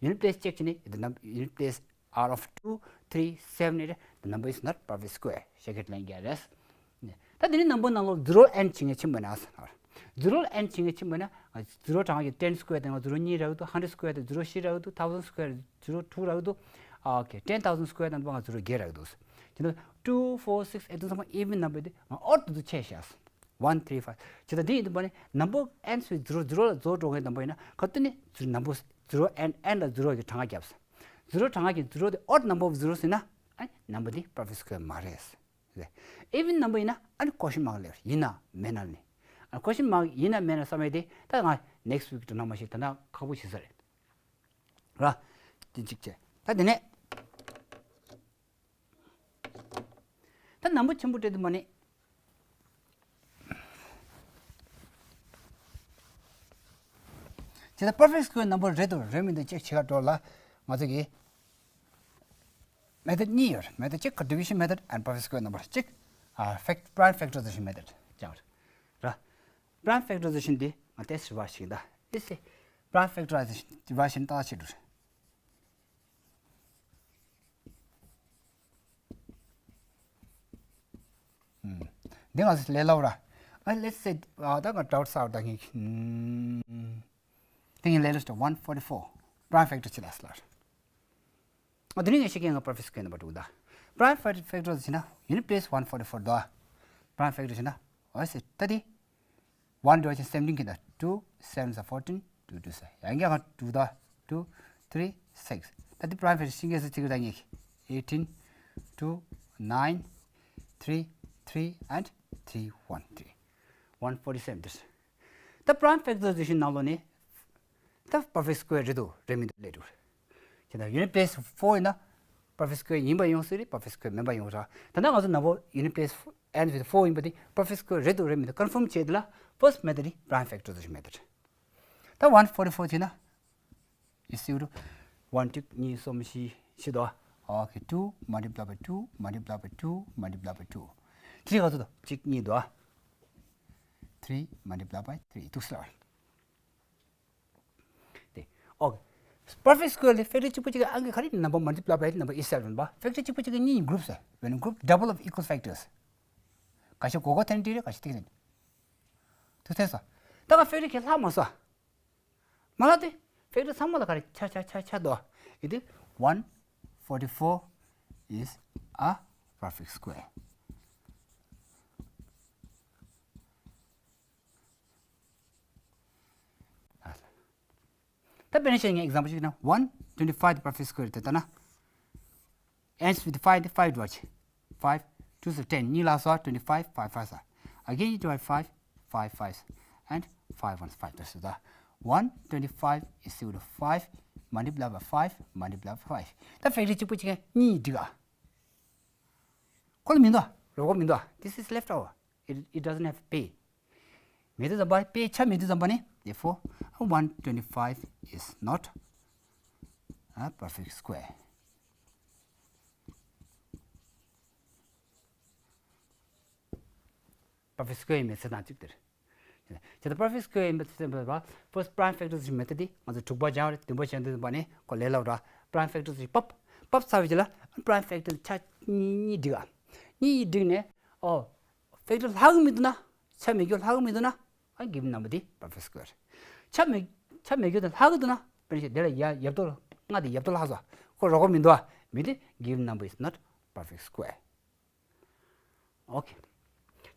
Unit place check བྱས་ནས the number unit place are of two three seven eight, the number is not perfect square. ཤེས་ཀྱི་ལན་རྒྱག་རེད། ད་དེ་ནི་number ནང་ལོགས་zero end བྱེད་མཁན་ཕྱིན་པ་ན། zero end བྱེད་མཁན་ཕྱིན་པ་ན་zero གྲངས་ཀྱི་ten square དང་zero གཉིས་རག་འདུག hundred square དང་zero བཞི་རག་འདུག thousand square zero two རག་འདུག okay ten thousand square དང་པོ་ང་zero བརྒྱད་རག་འདུག་དེ་ནི་two four six eight དང་ཚང་མ་even number དེ་ང་odd དུ་ཆད་བཞག one three five བྱས་ཙང་འདི་ཡིན་དུས་པ་ནི་number ends with zero zero ལ་རྫོགས་འགྲོ་མཁན་དང་པོ་ཡིན་ན་ག་དུས་ནི་number zero end end ལ་zero གི་གྲངས་ཀ་བརྒྱབ། zero གྲངས་ཀ་གི་zero དེ་odd number of zeros ཡིན་ན་ཨ་ནི་number དེ་perfect square མ་རེད། even number ཡིན་ན་ཨ་ནི་question mark ལེབ་ཡིན་ན་མེད་ན་ནི། ཨ་question mark ཡིན་ན་མེད་ན་བསམ་ཡས་དེ་ད་ང་next week དུ་ནང་མ་ཞིག་ད་ན་ཁག་པོ་བྱེད་ས་རེད། ར། དེ་གཅིག་བྱས། ད་དེ་ནས། ད་number ཆེན་པོ་སྤྲད་དུ་མ་ནི། དེ་ལྟར་perfect square number རེད་དོ་རེད་མི་འདུག་ཅེག་བྱེད་ག་འགྲོ་ལ་ང་ཚོ་གི་method གཉིས་ཡོད། method གཅིག་ག་division method and perfect square number གཅིག་ཨ་fact prime factorization method ཀྱང་རེད། ར། prime factorization འདི་ང་ཏེ་སི་བ་ཞིག་ད། ཨེ་སི། prime factorization འདི་བ་ཞིག་ཏག་ཆེ་འགྲོ། འདི་ང་ཚོ་ལས་སླ་བོ་ར། ཨ་let's say ཨ་ད་ང་doubt སར་ད་ངས་དེ་ངས་ལས་སླ་ཞིག one forty four prime factor ཅི་ལ་སླ། ཨ་དེ་ནས་ངས་ཤེས་མཁན་ང་perfect square number དྲུག་ད། prime factor factor ཟེར་ན་unit place one forty four ད། prime factor ཟེར་ན་ཨོ་སེ་ད་དེ། one འགྲོ་ཆེན་seventeen གི་ད། two seven are fourteen, two two ཡང་བསྐྱར་གང་དྲུག་ད། two three six ད་དེ་prime factor ཤིང་གེ་སུ་ཚིག་ད་ངེས་eighteen, two, nine, three, three and three one three one forty seven དེ། ད་prime factorization ནང་ལོགས་ནས་ད་perfect square རེད་འདུག་རེད་མི་འདུག་ལས་འདུག་དེ་ན་unit place four ཡིན་ན་perfect square ཡིན་པ་ཡོང་སྲིད་རེད། perfect square མིན་པ་ཡོང་ར། ད་ནང་ང་ཚོ་ནང་པོ་unit place ends with four ཡིན་པ་དེ་perfect square རེད་འདུག་རེད་མི་འདུག་confirm བྱེད་དེ་ལ་first method དེ་prime factorization method ད་one forty four བྱས་ན་is equal to one གཅིག་གཉིས་གསུམ་བཞི་བཞི་དོ། okay two multiply by two multiply by two multiply by two three ག་ཚོད་དོ་གཅིག་གཉིས་དོ། three multiply by three འདུག་ཟེར་བ། དེ། ཨོ། perfect square ལས་factor གཅིག་པོ་གཅིག་གི་ཨང་ཀི་ག་རེ་number multiply by number itself ཡིན་པ། factor གཅིག་པོ་གཅིག་གི་གཉིས་group ཟེར། when group double of equal factors ག་ཤེད་གོ་གོ་ཐེན་ཏི་རེ་ག་ཤེད་ཏིག་རེ། ཐུག་ཐེ་ས། ད་ག་factor གི་ལྷག་མ་ས། མ་ལྷག་དེ། factor ཚང་མ་ལ་ག་རེ་ཆ་ཆ་ཆ་ཆ་དོ། ཡི་དེ་one forty four is a perfect square ད་དཔེར་ན་བཤད་ངས་example ཞིག་ན་one twenty five the perfect square དེ་ལྟ་ན། ends with five དེ་five འགྲོ་ཆེ། five two is ten གཉིས་ལ་སོ་twenty five five five ས། again you divide five five five and five one five དེ་སོ་ད། one twenty five is equal to five multiply by five multiply by five ད་factor གཅིག་པོ་གཅིག་གཉིས་འགྲིག་ཨ། ཁོ་ལ་མི་འདུག་ཨ། རོགས་མི་འདུག་ཨ། this is left over. It, it doesn't have pay. མེད་དུ་ཙམ་པ་པའི་ཆ་མེད་དུ་ཙམ་པ་ནི། Therefore, one twenty five is not a perfect square. perfect square ཡིན་པའི་ཚེ་དང་གཅིག་དེར། བྱས་ཙང་perfect square ཡིན་པའི་ཚེ་དང་པ་first prime factor ཞིག་མེད་ད་དེ་ང་ཚོ་དྲུག་པ་སྦྱང་བ་རེད། བདུན་པ་སྦྱང་དུས་པ་ནི་ཁོ་ལས་སླ་བོ་འདྲ་prime factor ཞིག་ཕབ་ཕབ་ཚར་བའི་རྗེས་ལ་prime factor ཆ་གཉིས་གཉིས་བསྒྲིགས་ཨ། གཉིས་བསྒྲིགས་ནས་ཨོ་factor ལྷག་གི་མི་འདུག་ན་ཆ་མེད་རྒྱུ་ལྷག་གི་མི་འདུག་ན། ཨ་given number དེ་perfect square། ཆ་མེད་ཆ་མེད་རྒྱུ་དང་ལྷག་གི་འདུག་ན། དཔེར་ན་དེ་ལ་ཡ་ཡབ་ཏོ་ལྔ་དེ་ཡབ་ཏོ་ལྷག་སོང་། ཁོ་རོགས་པ་མི་འདུག་ཨ། མི་དེ་given number is not perfect square། Okay.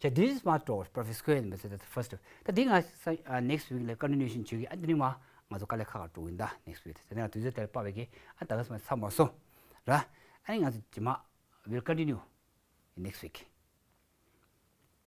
ཁྱེད་this is my tour perfect square ཡིན་པ་ཟེར་ད་first ད་འདི་ང་ས་next week ལ་continuation བྱེད་ཀྱི། ཨ་འདི་ནི་མ་ང་ཚོ་དཀའ་ལས་ཁག་ཁག་འགྲོ་གི་ཡིན་ད་next week ད་ནི་ང་དུས་ཚོད་དེར་དཔག་པའི་གི་ཨ་ད་ག་སེ་མ་ཚར་མ་སོང་ར། ཨ་ནི་ང་ཚོ་རྗེས་མ་will continue next week།